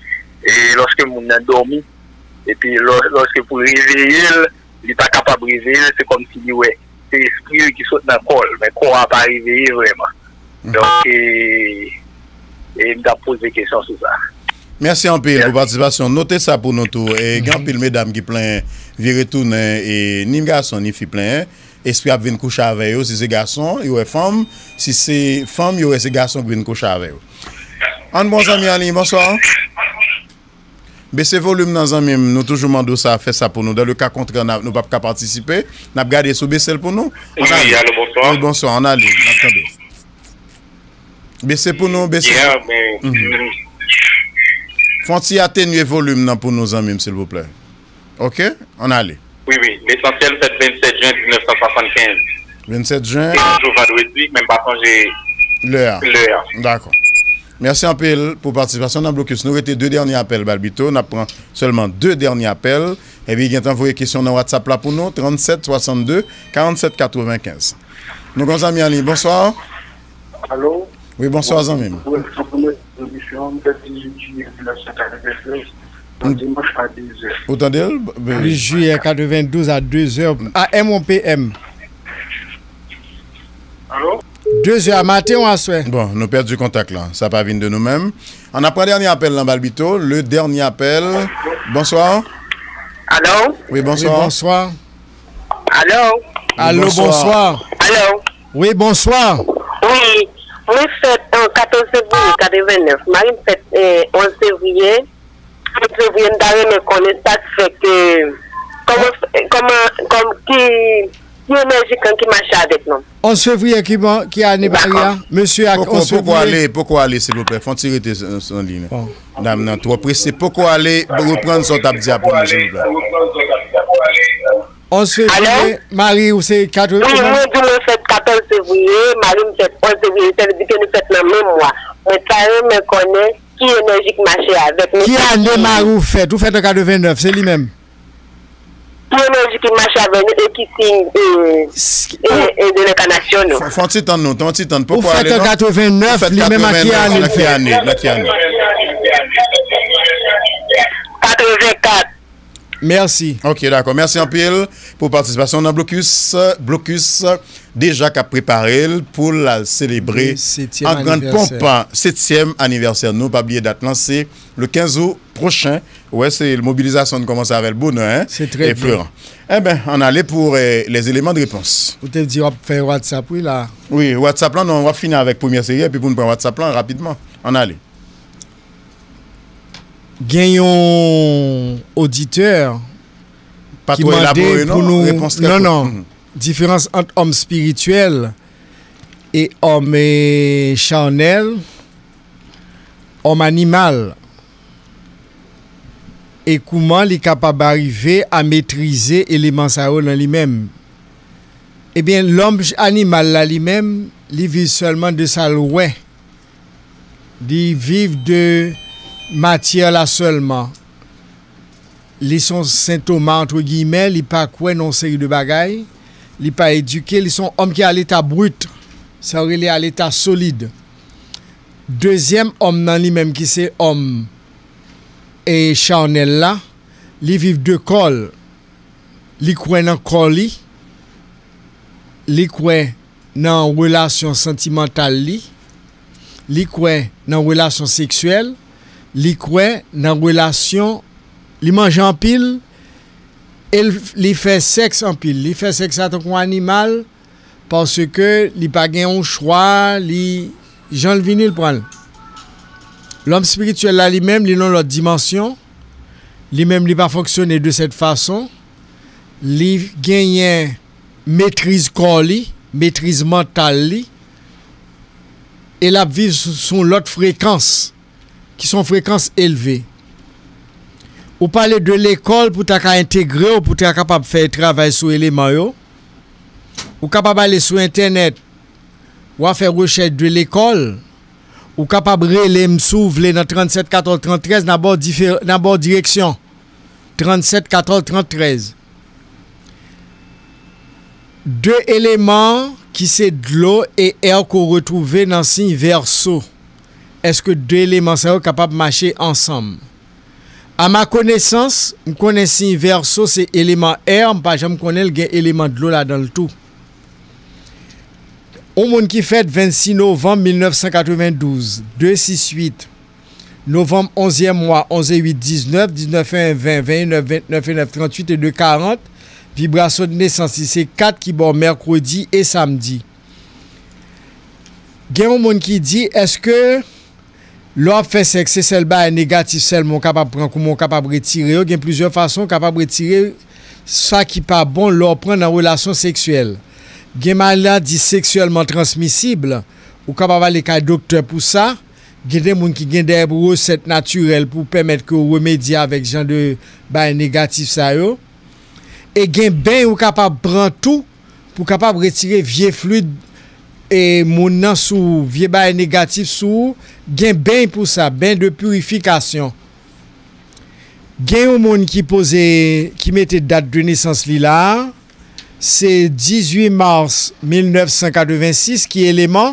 e, lòske moun nan dòmi, epi lò-, lòske pou reveye l, li pa kapab reveye l, se kòmsi li wè se espri l ki sot nan kò l, men kò a pa reveye vrèman. Mhm. Donk, e, e m t ap poze kesyon sou sa. Mèsi anpil pou patisipasyon. Note sa pou nou tou. E, gen anpil medam ki plenyen, vire tounen, e, ni gason, ni fi plenyen. Espri ap vin kouche avè yo, si se gason, yo wè fanm, si se fanm, yo wè se gason ki vin kouche avè yo. Ann bon zanmi an liy, bonswa. Bese volim nan zanmi m, nou toujou mande w sa, fè sa pou nou. Dan le ka kontrè, n a, nou p ap ka patisipe. N ap gade si w bese l pou nou. Wi, alo, bonswa. Wi, bonswa, ann ale, n ap tande w. Bese pou nou, bese. Yeah, men, mhm. Fè yon ti atenye volim nan pou nou, zanmi m, silvouplè. Ok, ann ale. Wi, wi. Lesansyèl fèt vennsèt jen diznèf san swasannkenz. Vennsèt jen. Se yon jou vandredi, men m pa sonje lè a. Lè a. Dakò. Mèsi anpil pou patisipasyon nan Blokis. Nou rete de dènye apèl, Balbito. N ap pran sèlman de dènye apèl. Epi, gentan voye kesyon nan WhatsApp la pou nou, trannsèt swasannde karannsèt katrevenkenz. Nou gon zanmi an liy. Bonswa. Alo? Wi, bonswa, zanmi m. Wi, se premye emisyon, m fè dizuit jiyè mil nèf san katrevendouz, nan dimanch a dezè. Ou tande l? Dizuit jiyè katrevendouz a dezè, A M ou P M? Alo? Dezè a maten ou aswè? Bon, nou pèdi kontak la. Sa pa vin de nou menm. Ann ap pran dènye apèl lan, Balbito. Le dènye apèl. Bonswa. Alo? Wi, bonswa. Wi, bonswa. Alo? Alo, bonswa. Alo? Wi, bonswa. Wi, mwen fèt an katòz fevriye katrevennnèf. Mari m fèt, eh, onz fevriye. Onz fevriye, m ta renmen konnen sa k fè ke, kòman, kòman, kòm, ki, ki enèji kan ki mache avèk nou. Onz fevriye, ki ban, ki ane mari a? Mesye ak Poko, onz poko fevriye. Ale, poko ale, silvouplè. Fè yon ti rete s-, s-, an liy. Bon. Dam nan twò prese. Poko ale, reprann sa w t ap di a pou nou, silvouplè. Onz fevriye, mari ou se katòz? Wi, mwen di mwen fèt katòz fevriye, mari m fèt onz fevriye, sa vle di ke nou fèt nan menm mwa. Mwen ta renmen konnen ki enèji k mache avèk nou. Ki ane mari ou fèt? Ou fèt an katrevennnèf, se li menm. Ki enèji ki mache avèk nou e ki siy, e, e, e de lenkanasyon nou? Fè, fè yon ti tann nou, fè yon ti tann. Ou fèt an katrevennnèf, li menm a ki ane l fèt? Nan ki ane? Katrevenkat. Mèsi. Ok, dakò. Mèsi anpil pou patisipasyon w nan Blokis. Blokis deja k ap prepare l pou l al selebre an grann ponp setyèm anivèsè nou. Pa bliye dat lan, se le kenz out pwochen. Ou wè, se mobilizasyon n kòmanse avè l bonè, hein? Se trè byen. Florent. Enben, ann ale pou, eh, les éléments de réponse. Ou te di w ap fè WhatsApp, wi, la. Wi, WhatsApp lan, non, w ap fini avèk premyè seri, epi pou n pran WhatsApp lan rapidman. Ann ale. Gen yon oditè ki mande pou nou, non, non, diferans ant òm espirityèl e òm, eh, chanèl, òm animal, e kouman li kapab arive a metrize eleman sa yo nan li menm. Ebyen, lòm animal la li menm, li viv sèlman de sa l wè. Li viv de matyè la sèlman. Li se yon sentoma, antre giyimè, li pa kwè nan yon seri de bagay, li pa edike, li se yon òm ki a leta brit, sa yo rele a leta solid. Dezyèm òm nan li menm ki se òm, e, chanèl la, li viv de kò l, li kwè nan kò li, li kwè nan relasyon santimantal li, li kwè nan relasyon seksyèl, li kwè nan relasyon, li manje anpil, e l, li fè sèks anpil. Li fè sèks la tankou yon animal, paske li pa gen yon chwa, li, jan l vini, l pran l. Lòm espirityèl la, li menm, li nan lòt dimansyon. Li menm, li pa fonksyone de sèt fason. Li genyen metriz kò li, metriz mantal li, e l ap viv sou, sou yon lòt frekans, ki se yon frekans elve. Ou pale de lekòl pou ta ka entegre w, pou ta kapab fè travay sou eleman yo. Ou kapab ale sou entènèt, w a fè rechèch de lekòl. Ou kapab rele m si w vle nan trannsèt katòz tranntrèz, n a ba w difer-, n a ba w direksyon. Trannsèt katòz tranntrèz. De eleman ki se dlo e air ke w retwouve nan siy Vèso. Èske de eleman sa yo kapab mache ansanm? A ma konesans, m konnen siy Vèso se eleman air, m pa janm konnen l gen eleman dlo ladan l tou. Yon moun ki fèt vennsis novanm mil nèf san katrevendouz, de sis uit, novanm onzyèm mwa, onz e uit, diznèf, diznèf e en, ven, ven e nèf, vennèf e nèf, tranntuit e de, karant, vibrasyon de nesans li se kat ki ba w mèkredi e samdi. Gen yon moun ki di, èske lè w ap fè sèks, se sèl bagay negatif sèlman w kapab pran kouman w kapab retire yo? Gen plizyè fason w kapab retire sa ki pa bon lè w pran nan relasyon seksyèl. Gen maladi seksyèlman transmisib, ou kapab ale kay doktè pou sa. Gen de moun ki gen de resèt natirèl pou pèmèt ke w remedye avèk jan de bagay negatif sa yo. E gen beny ou kapab pran tou pou kapab retire vye flid, e, moun nan sou, vye bagay negatif sou ou. Gen beny pou sa, beny de pirifikasyon. Gen yon moun ki poze, ki mete dat de nesans li la a, se dizuit mas mil nèf san katrevensis, ki eleman?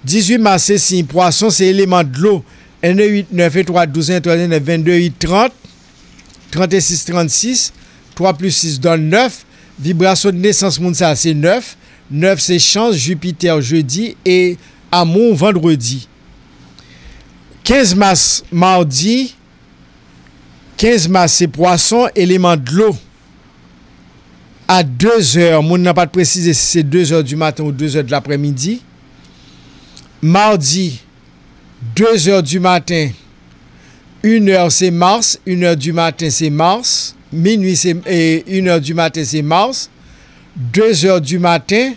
Dizuit mas se siy pwason, se eleman dlo. En e uit, nèf e twa, douz e en, trèz e nèf, vennde uit, trant, trant e sis, trannsis, twa plis sis done nèf. Vibrasyon de nesans moun sa a se nèf. Nèf se chans, Jipitè, jedi, e amou, vandredi. Kenz mas, madi, Kenz mas se pwason, eleman dlo. A dezè, moun nan pa t presize si se dezè di maten ou dezè de laprèmidi. Madi, dezè di maten, inè se Mars, inè di maten se Mars, minui se, e, inè di maten se Mars, dezè di maten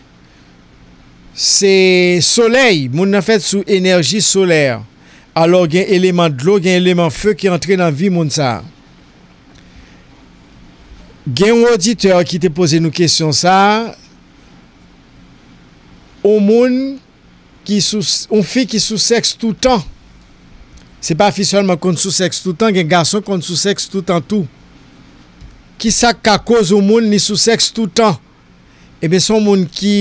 se Solèy, moun nan fèt sou enèji solè. Alò, gen eleman dlo, gen eleman fe ki antre nan vi moun sa a. Gen yon oditè ki te poze nou kesyon sa a, yon moun ki sou, yon fi ki sou sèks toutan. Se pa fi sèlman konn sou sèks toutan, gen gason konn sou sèks toutan tou. Ki sa k ka koz yon moun li sou sèks toutan? Ebyen, se yon moun ki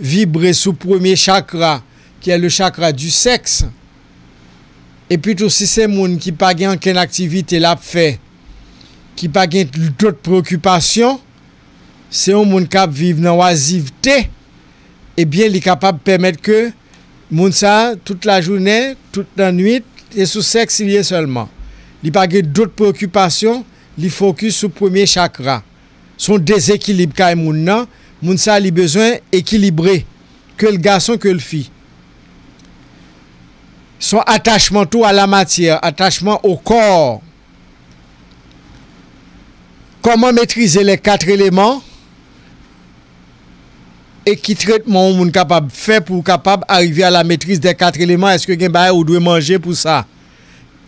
vibre sou premye chakra, qui est le chakra du sexe. Epi tou, si se moun ki pa gen ankenn aktivite l ap fè, ki pa gen dòt preokipasyon, se yon moun k ap viv nan wazivte, ebyen, li kapab pèmèt ke moun sa a, tout lajounen, tout lannwit, se sou sèks li ye sèlman. Li pa gen dòt preokipasyon, li fokis sou premye chakra. Se yon dezekilib kay moun nan, moun sa a, li bezwen ekilibre, ke l gason, ke l fi. Se yon atachman tou a la matyè, atachman o kò. Kòman metrize les quatre éléments? E ki tretman yon moun kapab fè pou w kapab arive a la maîtrise des quatre éléments? Èske gen bagay ou dwe manje pou sa?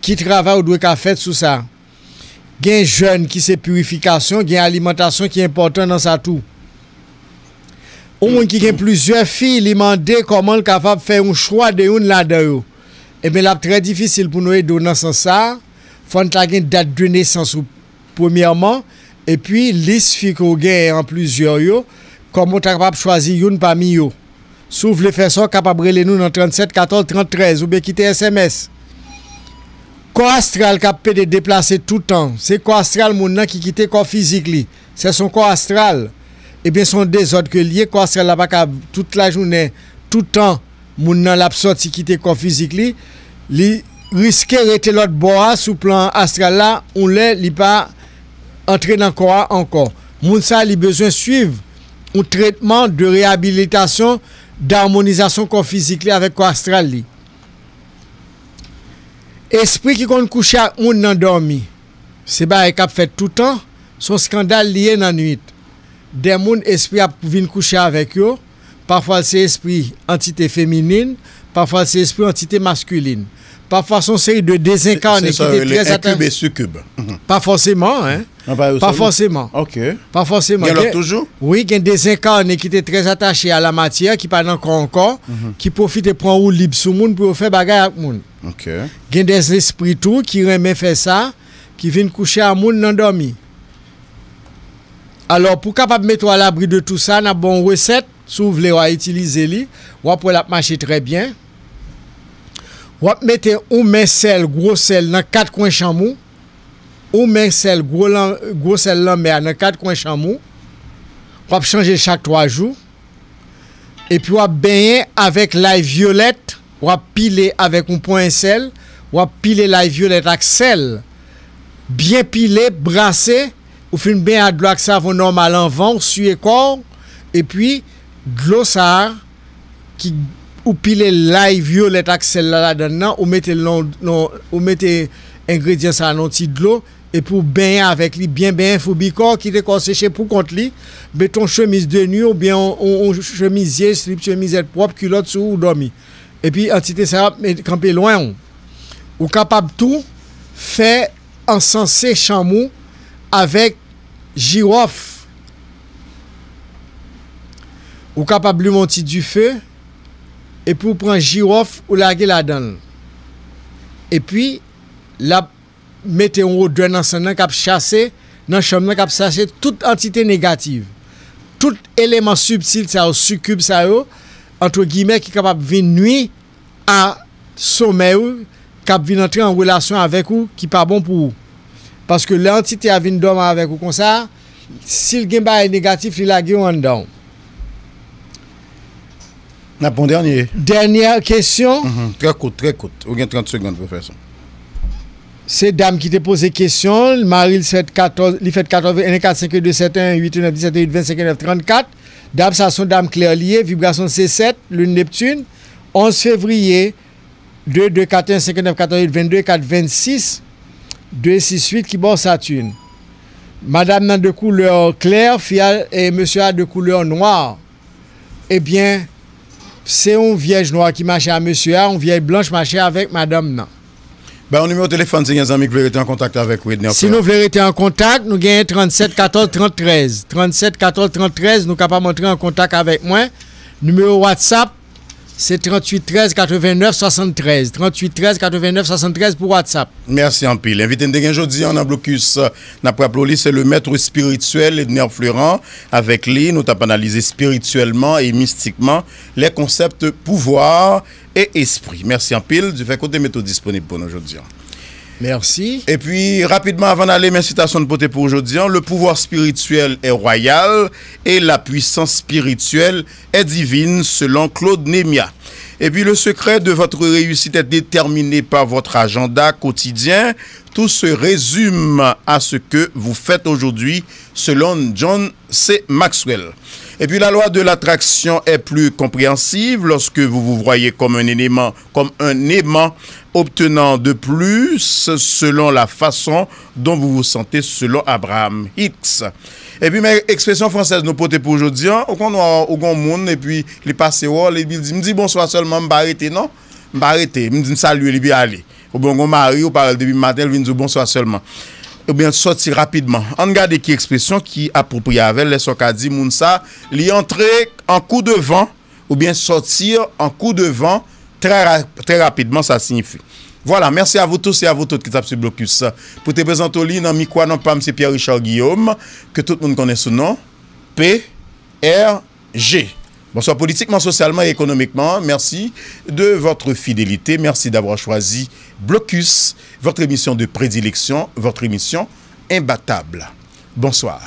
Ki travay ou dwe ka fèt sou sa? Gen jèn ki se pirifikasyon, gen alimantasyon ki enpòtan nan sa tou. Yon moun ki gen plizyè fi, li mande kòman l kapab fè yon chwa de youn ladan yo. Ebyen, l ap trè difisil pou nou ede w nan sans sa a. Fò n ta gen dat de nesans ou, premyèman, epi lis fi ke w genyen an plizyè yo, kòman w ta kapab chwazi youn pami yo. Si w vle fè sa, w kapab rele nou nan trannsèt katòz trant trèz oubyen kite S M S. Kò astral k ap pede deplase toutan, se kò astral moun nan ki kite kò fizik li. Se son kò astral. Ebyen, se yon dezòd ke l ye. Kò astral la pa ka tout lajounen, tout tan, moun nan l ap sòti kite kò fizik li. Li riske rete lòt bò a sou plan astral la, yon lè li pa antre nan kò a ankò. Moun sa a, li bezwen swiv yon tretman de reyabilitasyon, damonizasyon kò fizik li avèk kò astral li. Espri ki konn kouche ak moun nan dòmi, se bagay k ap fèt toutan, se yon eskandal li ye nan nwit. De moun espri ap vin kouche avèk yo, pafwa l se espri antite feminin, pafwa l se espri antite maskilin. Pafwa se yon seri de dezenkane ki te trè ata- Pa fòseman, en. Pa fòseman. Pa fòseman. Gen lòt toujou? Wi, gen dezenkane ki te trè atache a la matyè, ki pa nan kò ankò, ki pwofite pran woulib sou moun pou yo fè bagay ak moun. Gen dèzespri tou ki renmen fè sa, ki vin kouche a moun nan dòmi. Alò, pou kapab mete w alabri de tou sa, n ap ba w yon resèt, si w vle w a itilize li, w ap wè l ap mache trè byen. W ap mete yon men sèl, gwo sèl nan kat kwen chanm ou, yon men sèl, gwo lan-, gwo sèl lanmè a nan kat kwen chanm ou. W ap chanje l chak twa jou. Epi w ap benyen avèk lay vyolèt, w ap pile avèk yon pwen sèl, w ap pile lay vyolèt ak sèl. Byen pile, brase, ou fin benyen ak dlo ak savon nòmal anvan w siye kò w, epi dlo sa a ki ou pile lay vyolèt ak sèl la ladan l nan, ou mete l nan, nan, ou mete engredyan sa a nan yon ti dlo, epi w benyen avèk li, byen benyen, foubi kò w, kite kò w seche pou kont li, mete yon chemiz de nwi oubyen yon, yon, yon chemizye, slip chemizèt pwòp, kilòt sou ou, dòmi. Epi antite sa yo ap met-, kanpe lwen w. Ou kapab tou fè ansanse chanm ou avèk jiwòf. Ou kapab limen yon ti dife, epi w pran jiwòf, ou lage ladan l. Epi, l ap mete yon odè nan sann nan k ap chase, nan chanm nan k ap chase tout antite negatif. Tout eleman sibtil sa yo, sikib sa yo, antre gimè, ki kapab vin nwi a somèy ou, k ap vin antre an relasyon avèk ou, ki pa bon pou ou. Paske lè antite a vin dòmi avèk ou konsa, si l gen bagay negatif, li lage yo anndan w. N ap pran dènye. Dènyè kesyon. Mhm. Trè kout, trè kout. Ou gen trant segonn pou fè sa. Se dam ki te poze kesyon, mari l fèt katòz, li fèt katòz, en, kat, senk, de, sèt, en, uit, nèf, disèt, uit, vennsenk, nèf, trannkat. Dam sa se yon dam klè li ye, vibrasyon se sèt, lin Neptune, onz fevriye, de, de, kat, en, senk, nèf, katòz, uit, vennde, kat, vennsis, de, sis, uit, ki bò Saturne. Madanm nan de koulè klè, fi a, e mesye a de koulè nwa. Ebyen, se yon vyèj nwa ki mache a mesye a, yon vyèj blanch mache avèk madanm nan. Ba yon nimewo telefòn si gen zanmi ki vle rete an kontak avèk Wedner. Si nou vle rete an kontak, nou genyen trannsèt katòz tranntrèz. Trannsèt katòz tranntrèz, nou kapab antre an kontak avèk mwen. Nimewo WhatsApp, se tranntuit trèz katrevennèf swasanntrèz. Tranntuit trèz katrevennèf swasanntrèz pou WhatsApp. Mèsi anpil. Envite n te gen jodi a nan blokis, n ap raple w li, se le maître spirituel Edner Fleurant. Avèk li, nou t ap analize espirityèlman e mistikman les concepts pouvoir et esprit. Mèsi anpil. Difè, kote mete w disponib pou nou jodi a? Mèsi. Epi, rapidman, avan n ale, men sitasyon n pote pou w jodi a, le pouvoir spirituel est royal et la puissance spirituelle est divine, selon Claude Nemia. Et puis, le secret de votre réussite est déterminé par votre agenda quotidien. Tout se résume à ce que vous faites aujourd'hui, selon John C. Maxwell. Et puis, la loi de l'attraction est plus compréhensive lorsque vous vous voyez comme un élément, comme un aimant obtenant de plus selon la façon dont vous vous sentez, selon Abraham Hicks. Epi, men ekspresyon fransèz nou pote pou jodi a, ou konn wè ou gon moun, epi li pase wè w, li di, "M di bonswa sèlman, m pa rete non, m pa rete, m di m salye l, epi ale." Oubyen ou gon mari, ou pale depi maten, l vin di w bonswa sèlman. Oubyen sòti rapidman. Ann gade ki ekspresyon ki apwopriye avè l, lè sa w ka di moun sa, li antre an kou de van, oubyen sortir en coup de vent très, ra- très rapidement, ça signifie. Voilà, merci à vous tous et à vous toutes ki t ap swiv Blocus. Pou te prezante w li nan mikwo a, non pa m se Pierre Richard Guillaume, ke tout moun konnen sou non P R G. Bonsoir, politiquement, socialement et économiquement, merci de votre fidélité, merci d'avoir choisi Blocus, votre émission de prédilection, votre émission imbattable. Bonsoir.